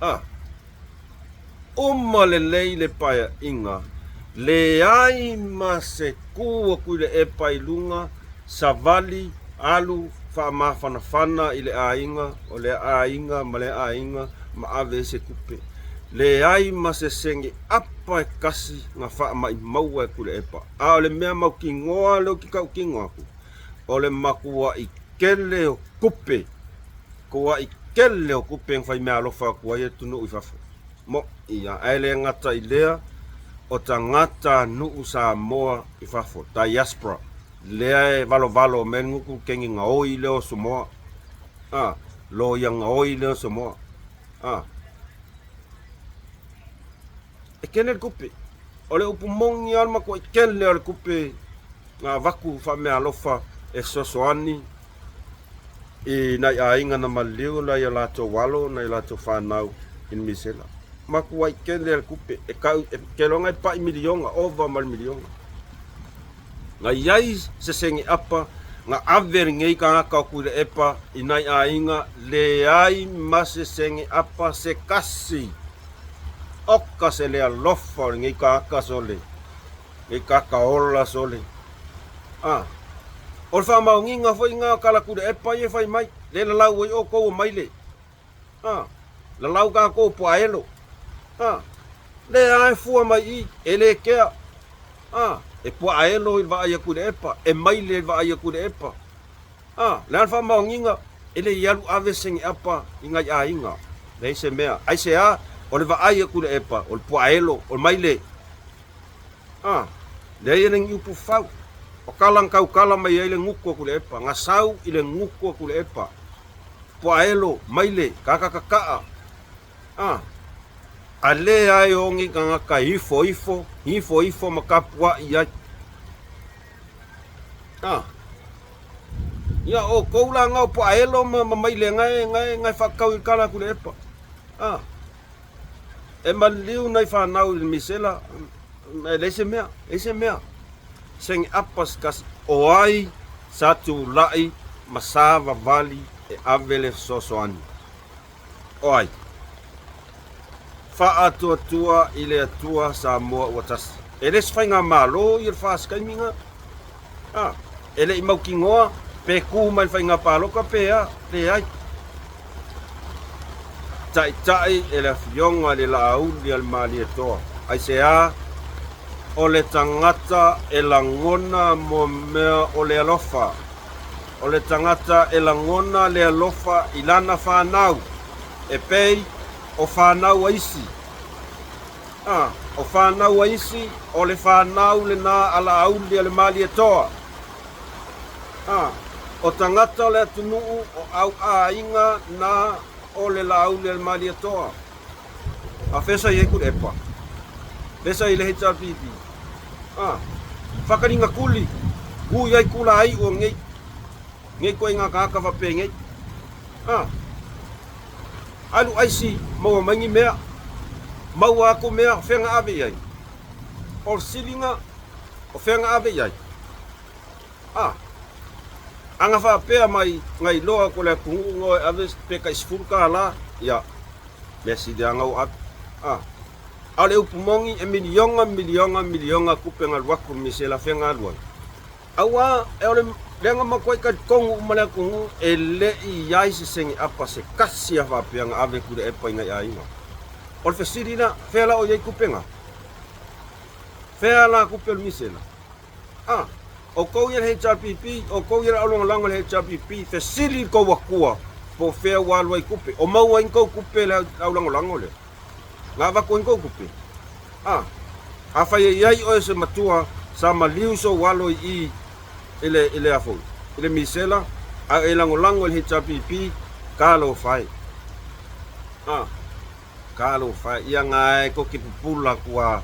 A. Uma lelei le paeaiga, leai ma se tu atu i le epa i luga, savali, alu, faamafanafana i le aiga, o lea aiga ma lea aiga, ma ave ai se tupe. Leai ma se sene apa e tasi na faamaimauina e Tuilaepa. A o le mea mautinoa lea ou te tautino atu, o le matuai tele o tupe Tuai tele o tupe na faimeaalofa atu ai atunuu i fafo. Moʻi a, ae le gata i lea, o tagata nuu Samoa i fafo, diaspora, lea e valovalo mai le gutu keni gaoi lea o Samoa. A, loia gaoi lea o Samoa. A, e tele le tupe. O le upu moni lava o le matuai tele o le tupe na avatu faameaalofa e fesoasoani i nai aiga na maliliu nai o latou alo, nai o latou fanau i le misela. Matuai tele le tupe, e tau, e keloga e pai miliona, ova ma le miliona. Na i ai se sene apa na ave lenei tagata o Tuilaepa i nai aiga, leai ma se sene apa se kasi. Oka se le alofa o lenei tagata sole. E kakaola sole. A. O le faamaoniga foi na o Kalatuilaepa ia e fai mai, le lalau ai outou o maile. A. Lalau tatou o Puaelo. A. Lea e fua mai i, e le kea. A. E Puaelo i le vaai a Tuilaepa, e maile i le vaai a Tuilaepa. A. Le a le faamaoniga, e le i alu ave se geapa i nai aiga. Leai se mea. Aisea? O le vaai a Tuilaepa, o le Puaelo, o le maile. A, leai e le ni upu fau. O kala na tautala mai ai le gutu a Tuilaepa, na sau i le gutu a Tuilaepa. Puaelo, maile, kakakakaa. A, a le ai o ni tagata e ifo ifo, ifo ifo ma tapuai ai. A. Ia outou la nga o puaelo ma ma maile nga e nga e nga e faakau i kala aku le epa. A e maliliu nai fanau i le misela e leai se mea, leai se mea. Senge apa se tasi o ai sa tulai ma sa vavali e ave le fesoasoani. O ai? Faatuatua i le Atua Samoa ua tasi. E le se faigamalo ia le FAST taimi na. A, e le i mautinoa pe tu mai le faiga palota pe a, leai. Taitai e le Afioga i le Laauli a le Malietoa. Aisea? O le tagata e lagona mo mea o le alofa. O le tagata e lagona le alofa i lana fanau, e pei o fanau a isi. A, o fanau a isi, o le fanau lena a Laauli a le Malietoa. A, o tagata o le atunuu o au aiga na o le Laauli a le Malietoa. A fea sa i ai Tuilaepa? Fea sa i ai le HRPP? A, whakaringa kuli, hui ai kula ai o ngei, ngei koe ngā kāka whapengei. A, alu aisi maua mai ni mea, maua aku mea, fea nga ave i ai? O le silinga, o fea nga ave i ai? A, a nga faapea mai nga iloa ko le atunuu nga e ave pe tai $10, ia, mea sili lava nga ua ave. A, a o le upu moni e miliona, miliona, miliona tupe na alu atu i le misela fea na alu ai? Aua e o le leaga matuai talitonu uma le atunuu e le i i ai se sene apa se tasi a faapea na ave Tuilaepa i nai aiga. O le fesili la, fea la o i ai tupe na? Fea la tupe o le misela? A, outou ia le HRPP, outou ia le aulagolago i le HRPP, fesili i le tou Atua po o fea ua alu ai tupe. O maua ai ni tou tupe le aulagolago lea? Na avatu ai ni tou tupe? A, afai e i ai oe se matua sa maliu sou alo i i i le, i le a foi, i le misela, a e lagolago i le HRPP, talofa e. A. Talofa e, ia nga e tou te pupula atu a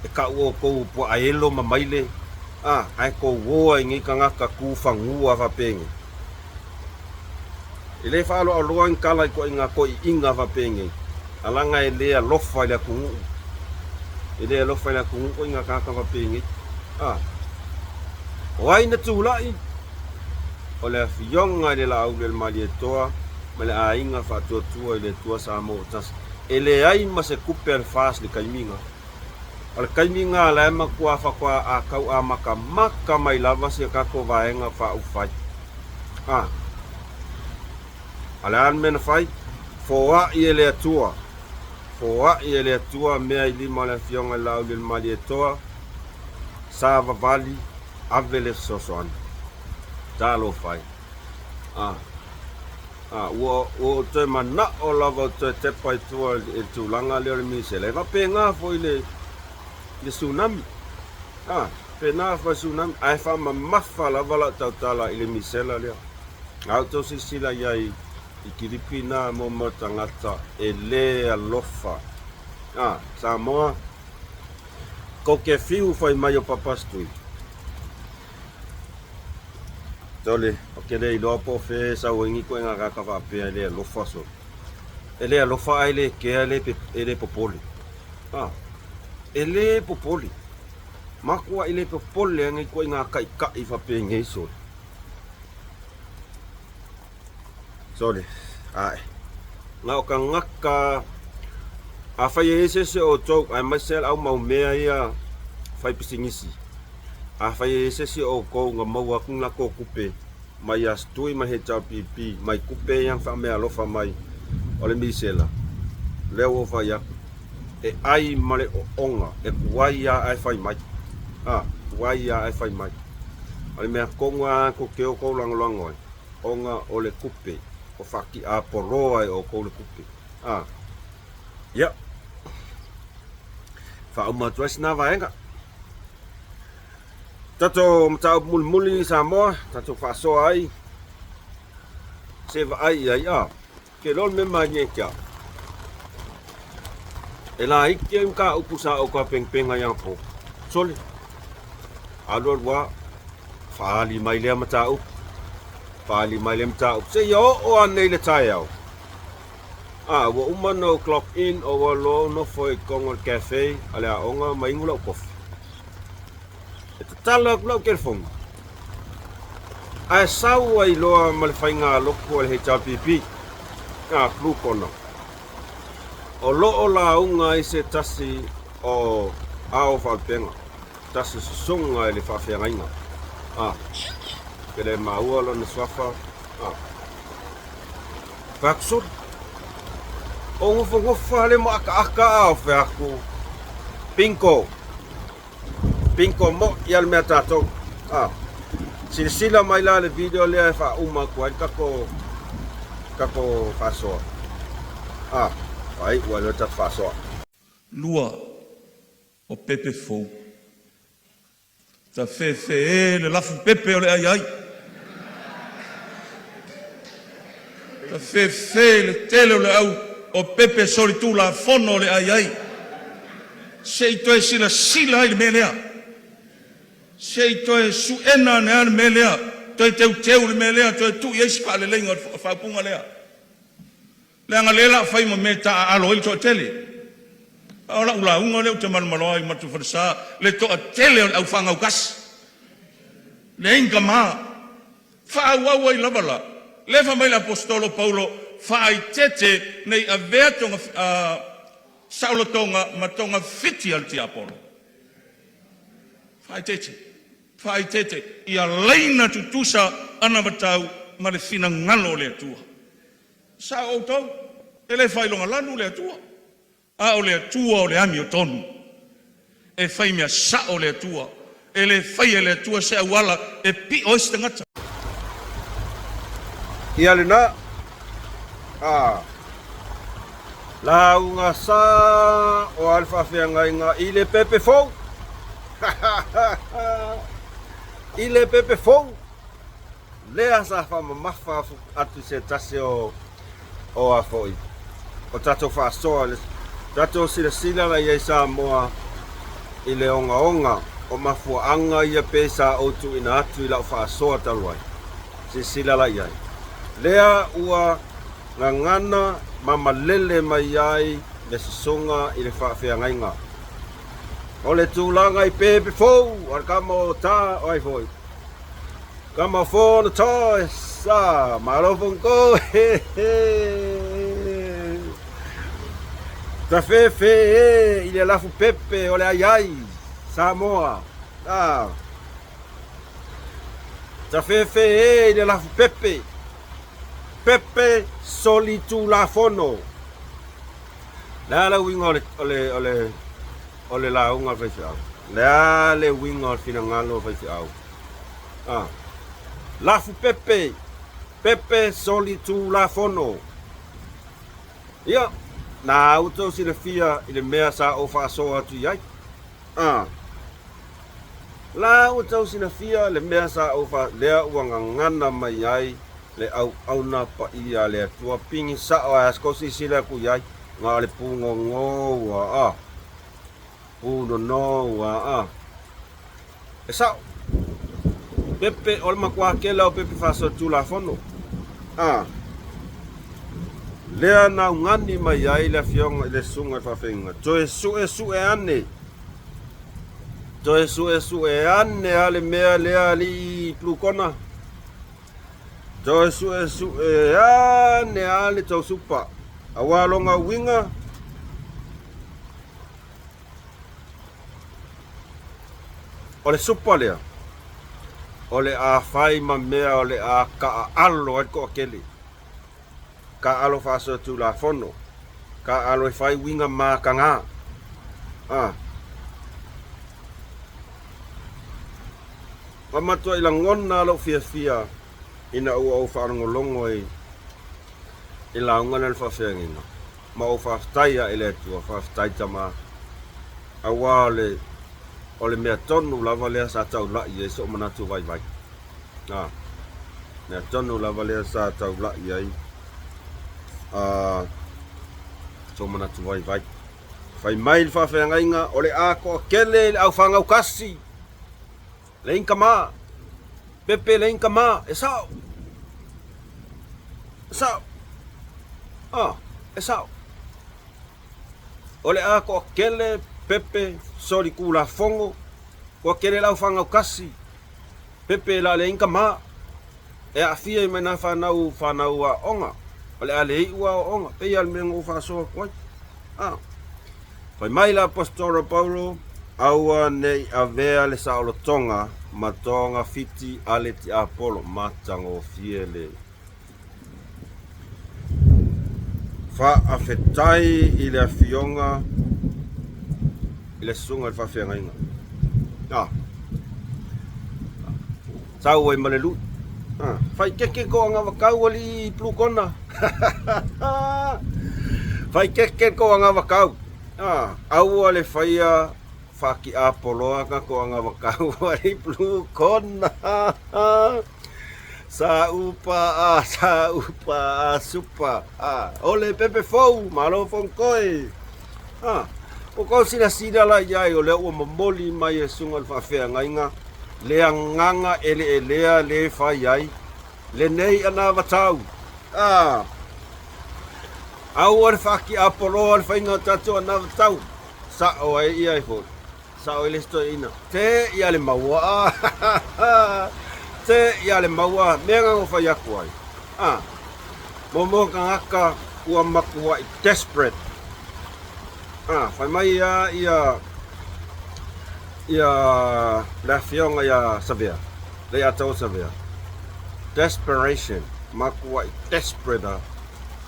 e kau outou puaa elo ma maile, a, ae tou oa i nei tagata tu fanua faapenei. E le faaaloaloa ni tala i toaiga toeaiina faapenei, a laga e le alofa i le atunuu. E le alofa i le atunuu toaiga tagata faapenei. A, o ai na tulai? O le Afioga i le Laauli-a-le-Malietoa ma le aiga faatuatua i le Atua Samoa ua tasi. E leai ma se tupe a le FAST i le taimi na. O le taimi na la e matua faatoa a tau amatamata mai lava si a tatou vaega faaupufai. A. A le a le mea na fai? Foai e le Atua. Foai e le Atua mea i lima o le Afioga i le Laauli-a-le-Malietoa, sa vavali, ave le fesoasoani. Talofa e. A, a, ua, ua ou toe manao lava ou toe tepa i tua i le tulaga lea o le misela. E faapena foi le, le tsunami. A, faapena foi le tsunami. Ae faamamafa lava lau tautala i le misela lea. A outou silasila i ai i kilipi na mo mo tagata e le alofa. A, Samoa, kou ke fiu fai mai o Papastui. Sole, ou te le iloa po o fea e sau ai ni ituaiga tagata faapea e le alofa sole. E le alofa ae le kea, e le, e le popole. A, e le popole. Matuai le popole a nei ituaiga taitai faapenei sole. Sole, ae. Na o tagata, afai e i ai se isi o outou, aemaise lava le au maumea ia fai pisinisi, afai e i ai se isi o outou na maua atu ni latou tupe mai ia Stui ma le HRPP, mai tupe ia na faameaalofa mai o le misela, lea ua ou fai atu, e ai ma le ooga, e tuai lava ae fai mai. A, tuai lava ae fai mai. O le mea tonu lava tou te o tou lagolago ai, ona o le tupe, o faatiapoloa e outou le tupe. A, ia, faauma atu ai sina vaega. Tatou mataupu mulimuli Samoa, tatou faasoa ai, se vaai i ai, a. Ke loa le mea malie ia te au. E laiti ai mataupu sa ou tapenapena i anapo. Sole, alu alu lava, faaali mai lea mataupu. Faaali mai le mataupu seia oo ane i le taeao. A, ua uma ona ou clock in, ou alu loa ou nofo i totonu o le cafe a le aoga ma inu lau kofi. E tatalo atu lau telefoni, ae sau ai loa ma le faigalotu a le HRPP, a Blue Corner. O lo o lauga ai se tasi o ao faalupega, tasi o susuga i le faafeagaiga. A, ke le maua lona suafa, a. Fai atu soli. O nofonofo lava le maakaaka a o fai atu, Bingo! Bingo moʻi lava le mea a tatou. A. Silasila mai la le video lea e faauma atu ai le tatou tatou faasoa. A. Faaiu ai loa le tatou faasoa. Lua o pepe fou. Tafefe e le lafu pepe o le aiai. Tafefe le tele o le au o pepe solitulafono o le aiai. Se i toe silasila ai i le mea lea. Se i toe su'ena ane lava le mea lea, toe teuteu le mea lea, toe tuu i ai si faaleleiga o le faaupuga lea. Leaga o lea o le a fai ma mea e taaalo ai le toatele. A o lau lauga lea ou te malomaloa ai i le matou falesa, le toatele o le aufangau tasi, leai ni tama. Faaauau ai lava la, lea e fai mai le Aposetolo o Paulo, faaeteete ne i avea saolotoga ma togafiti a le tiapolo. Faaeteete, faaeteete ia laina tutusa anavatau ma le finagalo o le Atua. Sao outou, e le faailogalanu le Atua, a o le Atua o le amiotonu. E fai mea sao le Atua, e le faia e le Atua se auala e pio ai se tagata. Ia lena, a lauga sa o a le faafeagaiga i le pepe fou. I le pepe fou. Lea sa faamamafa atu i se tasi o o a foi o tatou faasoa le tatou silasila la i ai Samoa i le ogaoga o mafuaaga ia pei sa ou tuuina atu i lau faasoa talu ai. Silasila la i ai. Lea ua gagana ma malele mai ai le sosoga i le faafeagaiga. O le tulaga i pepe fou a le kama o ta o ai foi. Kama fo na toy sa malo fongko he he. Tafefe e i le lafu pepe o le aiai Samoa. Ah. Tafefe e i le lafu pepe. Pepe solitulafono. Le a le uiga o le, o le, o le, o le lauga a le faifeau? Le a le uiga o le finagalo o le faifeau? Ah. Lafu pepe, pepe solitulafono. Ia, na outou silafia i le mea sa ou faasoa atu i ai. Ah. La outou silafia le mea sa ou fa... lea ua gagana mai ai le auauna paia a le Atua pigi sao ae a se kou silasila atu i ai, na o le pūnono ua a. Pūnono ua a. E sao. Pepe, o le matua tele o pepe faasolitulafono. A. Lea na ugani mai ai le afioga i le susuga i le faafeagaiga, toe suesue ane, toe suesue ane a le mea lea alii Plukona. Toe suesue ane a le tou supa, aua lona uiga, O le supa lea, o le a fai ma mea o le a taaalo ai le toatele, taaalo faasolitulafono, taaalo e fai uiga mataga. A. Ua matuai lagona lou fiafia ina ua ou faalogologo i lauga lea o le faafeagaiga. Ma ou faafetai ae i le Atua, faafetai Tama, aua o le, o le mea tonu lava lea sa taulai ai sou manatu vaivai. A, mea tonu lava lea sa taulai ai a, sou manatu vaivai. Fai mai le faafeagaiga, o le a toatele i le aufangau kasi, leai ni tama, pepe leai ni tama, e sao. E sa'o. A, e sa'o. O le a toatele pepe solitulafono, toatele le aufanau tasi, pepe e la leai ni tama, e aafia ai ma ina fanau, fanau aoga, o le a le iu aoaoga, pei lava o le mea na ou faasoa atu ai. A, fai mai le Aposetolo Paulo, Aua ne i avea le saolotoga ma togafiti a le tiapolo, matagofie le. Faafetai i le Afioga i le Susuga i le Faafeagaiga. Ah. Sau ai ma le lui. Ah. Fai keke ko agavakau alii Plukona. Fai keke ko agavakau. Ah. Aua le faia faakiapoloa ka ko agavakau alii Plukona. Sa upa a sa upa a supa a ole pepe fou malo fonkoe a o kou silasila la iai o lea ua momoli mai e suga le faafeagaiga le agaga eleelea le fai ai lenei anavatau a aua le faakiapoloa le faiga o tatou anavatau sa'o ai ia e foi Sao ai le isi toeaina, Te ia le maua, te ia le maua, mea na fai atu ai. Ah, mo tagata ua matuai desperate. Ah, fai mai ia ia ia le afioga ia Savea, le ia tau Savea. Desperation, matuai desperate ah.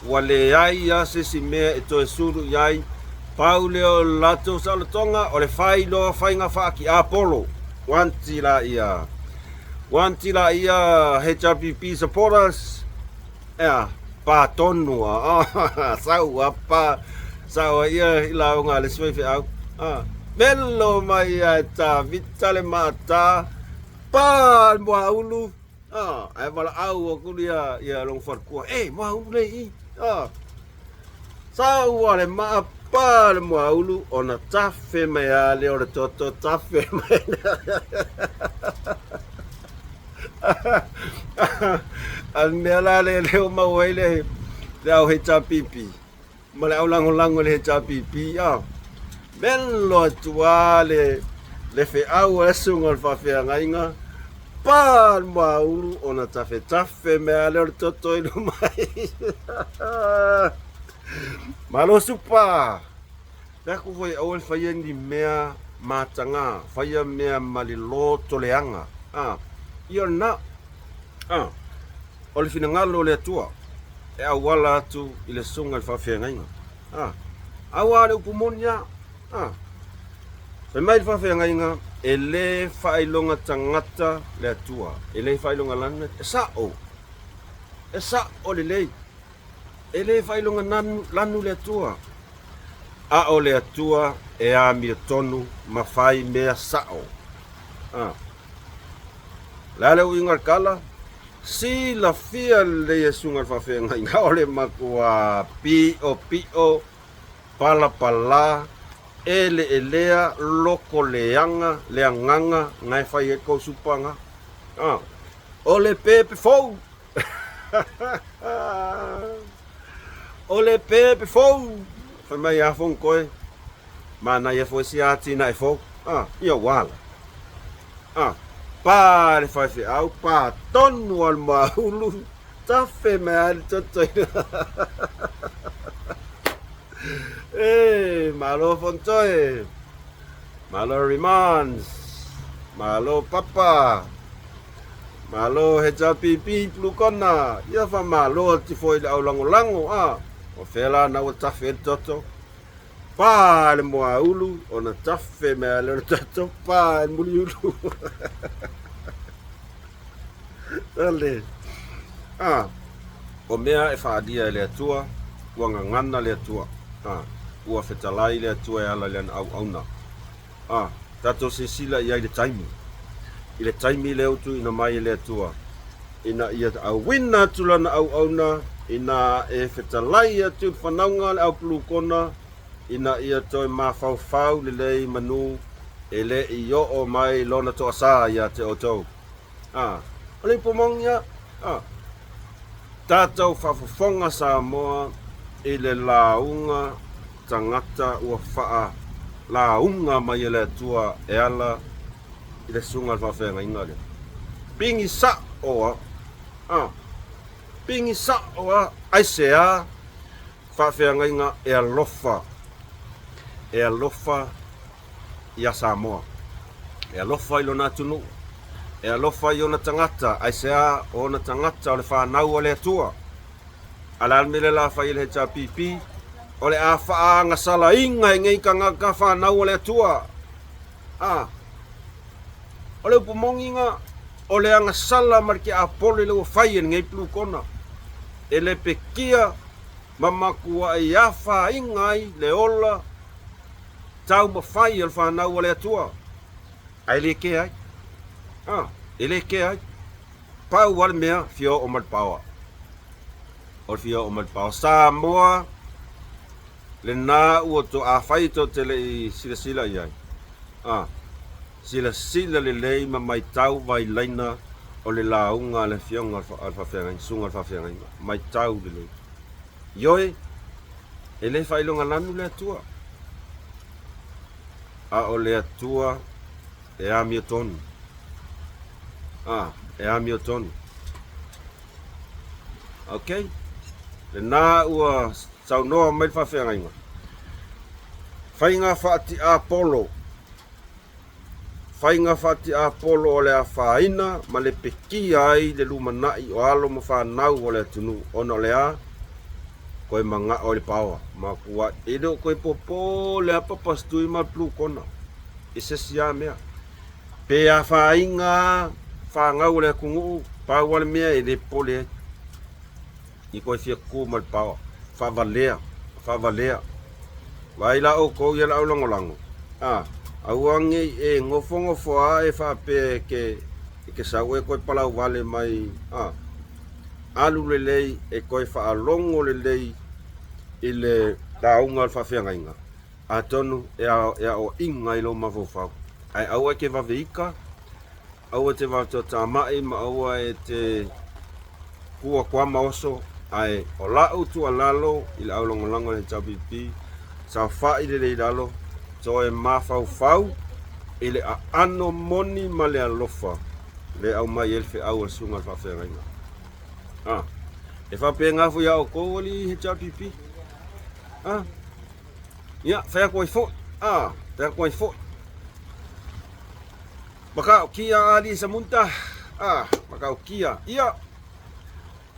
Ua leai lava se isi mea e toe sulu i ai, pau lea o le latou saolotoga o le fai loa faiga faakiapolo. Wanti laia. Wanti laia HRPP supporters. Ea, pa tonu a. Sau a pa. Sau a ia i lauga a le isi faifeau. Ah, melo mai a e Tavita le maata. Pa le muaulu. Ah, ae valaau atu ia ia lona faletua, e muaulu nei i. Ah, sau a le maa pa le muaulu ona tafe mai a lea o le toto tafe mai. A le mea la le leo mau ai le le au HRPP. Ma le au lagolago i le HRPP, a melo atu lava le, le feau a le susuga o le faafeagaiga, pa le muaulu ona tafetafe mea lea o le toto i luma. Malo supa! Fai atu foi aua le faia ni mea mataga, faia mea ma le loto leaga. A, ia o lena. A, o le finagalo o le Atua e auala atu i le susuga i le faafeagaiga. A, aua le upu moni lava. A, fai mai le faafeagaiga, e le faailoga tagata le Atua, e le faailoga lanu, e sa'o, e sa'o lelei. E le faailoga lanu le Atua, a o le Atua e amiotonu ma fai mea sa'o. A. Le a le uiga o le tala? Silafia lelei e Susuga i le Faafeagaiga o le matua piʻopiʻo, palapala, eleelea, loko leaga le agaga na e fai ai kou supaga. A. O le pepe fou! O le pepe fou! Fai mai a Fonotoe, Manaia foi si atinae fou. A, ia ua ala. A, pa le faifeau, pa tonu a le maulu, tafe mai a le toto i E, malo Fonotoe, malo Remans, malo Papa, malo HRPP Plukona, ia faamalo atu foi i le au lagolago, a, o fea la na ua tafe ai le toto? Pa le moaulu ona tafe mai lea o le toto pa le muliulu. Ale. Ah, o mea e faalia e le Atua, ua gagana le Atua. Ah, ua fetalai le Atua e ala i lana auauna. Ah, tatou silasila i ai i le taimi. I le taimi lea ua tuuina mai e le Atua, ina ia auina atu lana auauna, ina e fetalai atu i le fanauga a le au pulukona, ina ia toe mafaufau lelei manu e le i oo mai lona toasā ia te outou. Ah, o le ipu moni ia. Ah. Tatou faafofoga Samoa i le lauga tagata ua faa lauga mai e le Atua e ala i le susuga i le faafeagaiga lea. Pigi sa'o a, a, pigi sa'o a, aisea faafeagaiga e alofa, e alofa iā Samoa, e alofa i lona atunuu, e alofa i ona tagata, aisea o ona tagata o le fanau a le Atua. A le a le mea lea la fai e le HRPP? O le a faagasalaina e nei tagata fanau a le Atua. A, o le upu moni na, o le agasala ma le tiapolo lea ua fai e lenei Blue Kona, e lepetia ma matuai afaina ai le ola taumafai o le fanau a le Atua, ae le kea ai. A, e le kea ai. Pau lava le mea, fia oo mai le paoa. O le fia oo mai le paoa. Samoa, lena ua to, afai tou te le i silasila i ai, a, silasila lelei ma maitau vailaina o le lauga a le Afioga a le Faafeagaiga, Susuga i le Faafeagaiga. Maitau lelei. Ioe, e le faailogalanu le Atua, a o le Atua e amiotonu. A, e amiotonu. Ok, lena ua saunoa mai le faafeagaiga. Faiga faatiapolo. Faiga faatiapolo o le afaina ma le pekia ai le lumanai o alo ma fanau o le atunuu ona o le a? Koe manao i le paoa. Makua e le o koe popo le apapasitui ma le blue kona i se isi lava mea. Pe afaina fanau o le atunuu, pau lava le mea e le popole ai. I koe fia tu ma le paoa. Faavalea, faavalea. Vaai la outou ia le au lagolago, a, aua nei e nofonofo a e faapea e ke, e ke sau e toe palau vale mai, a, alu lelei e toe faalogo lelei i le lauga o le faafeagaiga, atonu e, e aoaina i lou mafaufau. Ae aua e te vave ika, Aua e te vaotaotamai ma aua e te kua kuama oso, ae o la'u tuualalo i le aulagolago a le HRPP, saofa'i lelei i lalo, toe mafaufau i le aano moni ma le alofa le aumai ai le feau a le Susuga i le Faafeagaiga. A, e faapena foi ia outou alii HRPP. A, ia, fai atu ai foi. A, fai atu ai foi. Matautia alii Samuta, a, matautia. Ia,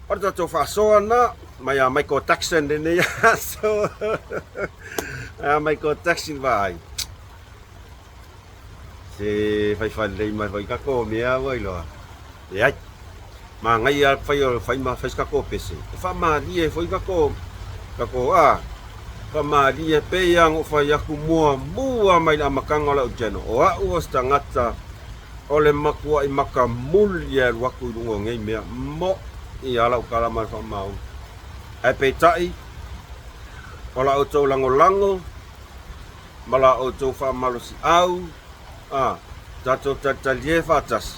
o le tatou faasoa na, mai a Michael Jackson lenei aso. A Michael Jackson vaai. Se faifai lelei mai foi tatou mea ua iloa. Leai. Manaia lava le fai o fai ma fai se tatou pese. E faamalie ai foi tatou tatou a faamalie pei lava ona ou fai atu muamua mai le amataga o lau channel. O au o se tagata o le matuai matamuli e alu atu i luga o nei mea. Moʻi lava lau tala ma le faamaoni. Ae peitai, o la outou lagolago ma la outou faamalosiau, a tatou talitalie faatasi,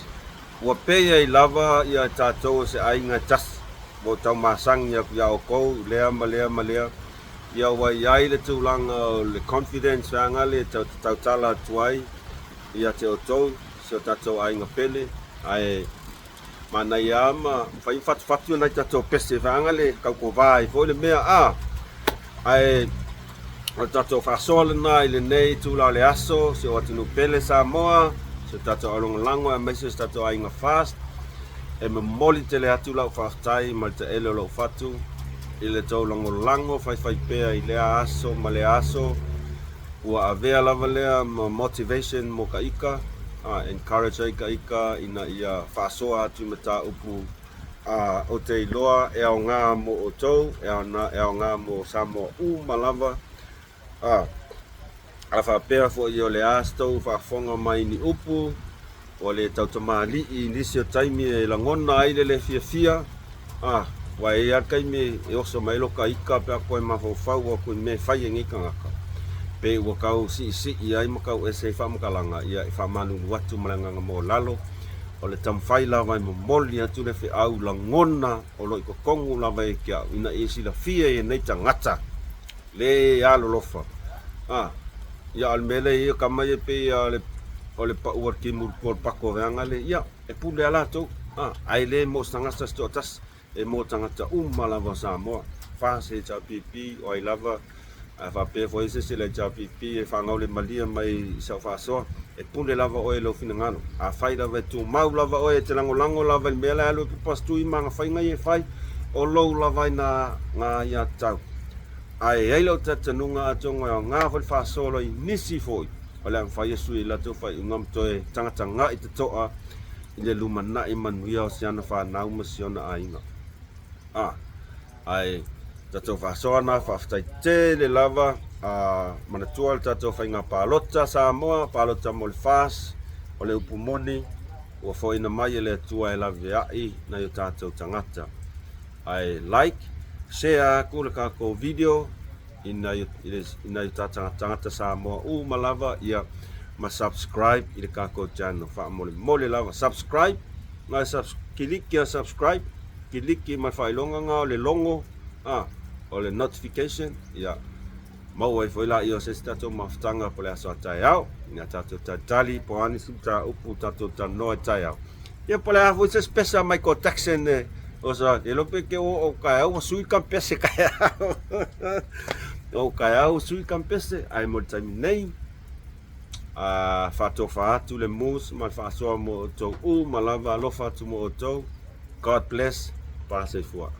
ua pei ai lava ia tatou o se aiga e tasi, ua ou taumasagi atu iā outou i lea ma lea ma lea, ia ua i ai le tulaga o le confidence feagale e tautala atu ai ia te outou, si o tatou aiga pele, ae Manaia lava ma fai fatufatu nai tatou pese vaega le taukovā ai foi le mea a ae o le tatou faasoa lena i lenei itula o le aso si ou atunuu pele Samoa si o tatou aulagolago aemaise o si tatou aiga FAST e momoli tele atu lau faafetai ma le taele o lou fatu i le tou lagolago faifaipea i lea aso ma lea aso. Ua avea lava lea ma motivation mo ka ika, a encourage ai ka ika ina ia faasoa atu i mataupu a ou te iloa e aoga mo outou, e aoga mo Samoa uma lava. A, a faapea foi o le a se tou faafofoga mai i ni upu Ua le tautamalii i nisi o taimi e lagona ai le le fiafia, a, ua i ai lava le taimi e oso mai ai lo ta ika pe a toe mafaufau atu i mea e fai e nei tagata, pe ua tau siisii ai ma tau ese ai faamatalaga, ia e faamalulu atu ma le agaga maualalo. O le taumafai lava e momoli atu le feau lagona o lo o i totonu lava ia te au ina ia silafia e nei tagata le alolofa. A, ia o le mea lea ia tama ia pei o le o le pau o le timu i le tua o le pato veaga lea, ia e pule lava latou, a, ae le mo se tagata se toatasi. E mo tagata uma lava o Samoa, FAST, HRPP, o ai lava, a faapea foi se isi o le HRPP e faagaulemalia mai i sau faasoa, e pule lava oe i lou finagalo. Afai lava e tumau lava oe e te lagolago lava i le mea la e alu ai Pupastui ma ana faiga ia e fai, o lou lava ina nga aiatatau. Ae i ai lou talitonuga atonu e aoga foi le faasoa i nisi foi o le a mafai e sui i latou faaiuga ma toe tagatagai totoa i le lumanai manuia o si ana fanau ma si ona aiga. A, ae tatou faasoa na, faafetai tele lava, a, manatua le tatou faiga palota Samoa, palota mo le FAS, o le upu moni, ua foaina mai e le Atua e laveai nai o tatou tagata. Ae like, share aku le tatou video, i nai i nai o tatou tagata Samoa uma lava ia ma subscribe i le tatou channel faamolemole lava subscribe na subs, kiliki a subscribe kiliki ma le faailoga na o le logo a o le notification ia maua ai foi laia o se isi tatou mafutaga po le aso a taeao ina tatou talitali po o a nisi mataupu tatou talanoa i taeao Ia po o le a foi se isi pese a Michael Jackson e oso atu. E iloa pe ke o o kaeau ua sui kampese kaeau. O kaeau ua sui kampese ae mo le taimi nei a faatofa atu le moose ma le faasoa mo outou uma lava alofa atu mo outou. God bless. Pa soifua.